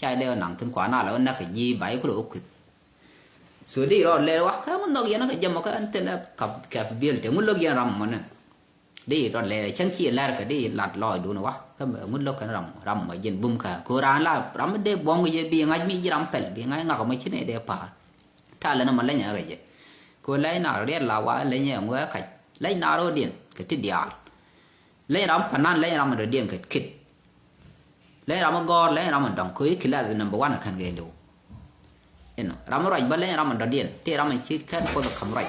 ca dee wä naŋ thin kua na la wä näk kɛ ji̱ ba i̱ kulɛ wä kui̱th. So di rɔɔd lɛl wa kä mi nhɔk yɛn kä jɛ mɔ kä ɛn thilɛ kap kɛp biël te ŋu lo̱k yɛn ram mɔ nɛ. Di rɔɔd lɛl cäŋ ci lɛr kä di lat lɔɔcdun wa kä ŋu lo̱k kɛn ram ram mɔ ji̱n bum kä ko raan la ram mi dee buɔ̱ŋ yɛ bi ŋa̱c mi ji̱ ram pɛl bi ŋa̱c ŋak mɔ ci nɛ dee pa̱a̱r. Talɛ ni mɔ leny ɛ kɛ jɛ ko leny na riɛt la wa leny ɛ ŋuɛ kac leny na ro̱o̱diɛn kɛ ti diaal. Leny ram panan leny ram mi dɔ̱diɛn kɛ kit. Leny ram mi gɔ̱r leny ram mi dɔ̱ŋ kɛ i̱ kilath number one kɛn kɛ liw. Inɔ ram mi ruac bä leny ram mi dɔ̱diɛn ti ram mi ci kɛn puɔth kam ruac.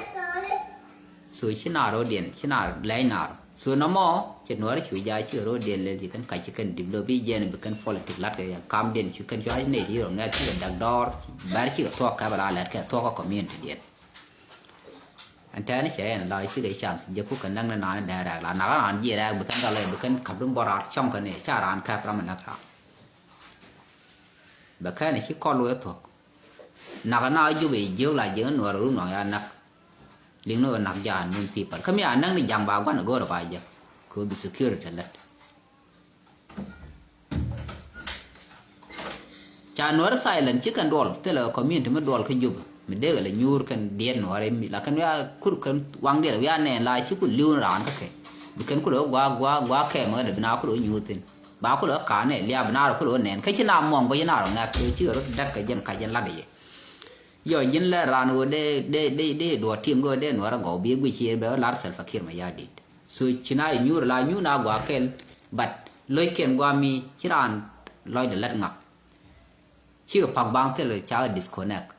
So ci na ro̱diɛn ci na leny na rɔ so nɔmɔ ci nuɔr cu ja ci ro̱diɛn lel ci kɛn kac ci kɛn dip lo bi jiɛn bi kɛn politic lat kɛ yɛn kamdiɛn cu kɛn cua nɛy ti rɔ ŋɛth ci kɛ dak dɔɔr bɛr ci kɛ thuɔk kɛ bɛ la lɛt kɛ thuɔk kɛ community diɛn. Ɛn tɛɛni cɛ ɛn la cikɛ chance jɛ kukɛ näk ni naan dee rɛɛk la nak raan jiɛ rɛɛk bi kɛn rɔl bi kɛn kap rin bɔ raar cɔŋ kɛ ni ca raan kɛp ram mi näk raan. Bɛ kɛn ci kɔl wee thuɔk. Nak na jup i̱ jiök la jiök nuɔr run waŋ ya näk. Liŋ ni wee nak jaa nun people kä mi a näk ni jaŋ ba gua̱n go̱o̱r ba jɛ. Kɛ wee bi security lät. Ca nuɔri silent ci kɛn duɔl thilɛ community mi duɔl kä Juba mi dee kɛ lɛ nyuur kɛn diɛt nuɔri mi la kɛn wiaa kur kɛn waŋ diɛt wiaa nɛn la ci ku li̱w ni raan kä kɛ bi kɛn ku lɛ wä gua̱a̱k gua̱a̱k gua̱a̱k kɛ mɛ kɛ dee bi na ku lɛ wä nyuur thin ba ku lɛ wä ka̱a̱n nɛ lia̱a̱ bi na rɔ ku lɛ wä nɛn kä ci na muɔŋ bä ci na rɔ ŋa̱th kɛ ci kɛ rɔ däk kɛ jɛn ka̱c jɛn lat i̱ yɛ. Yɔ ji̱n lɛ raan ɣöö dee dee dee dee duɔ̱ɔ̱r tim ɣöö dee nuɔrɛ gɔw bi guic ci bɛ ɣöö lar Salva Kiir Mayardit. So ci na inyuur la nyuur na gua kɛl but lo̱ckiɛn gua mi ci raan lɔcdɛ lät ŋak. Cikɛ pak baŋ thil cakɛ disconnect.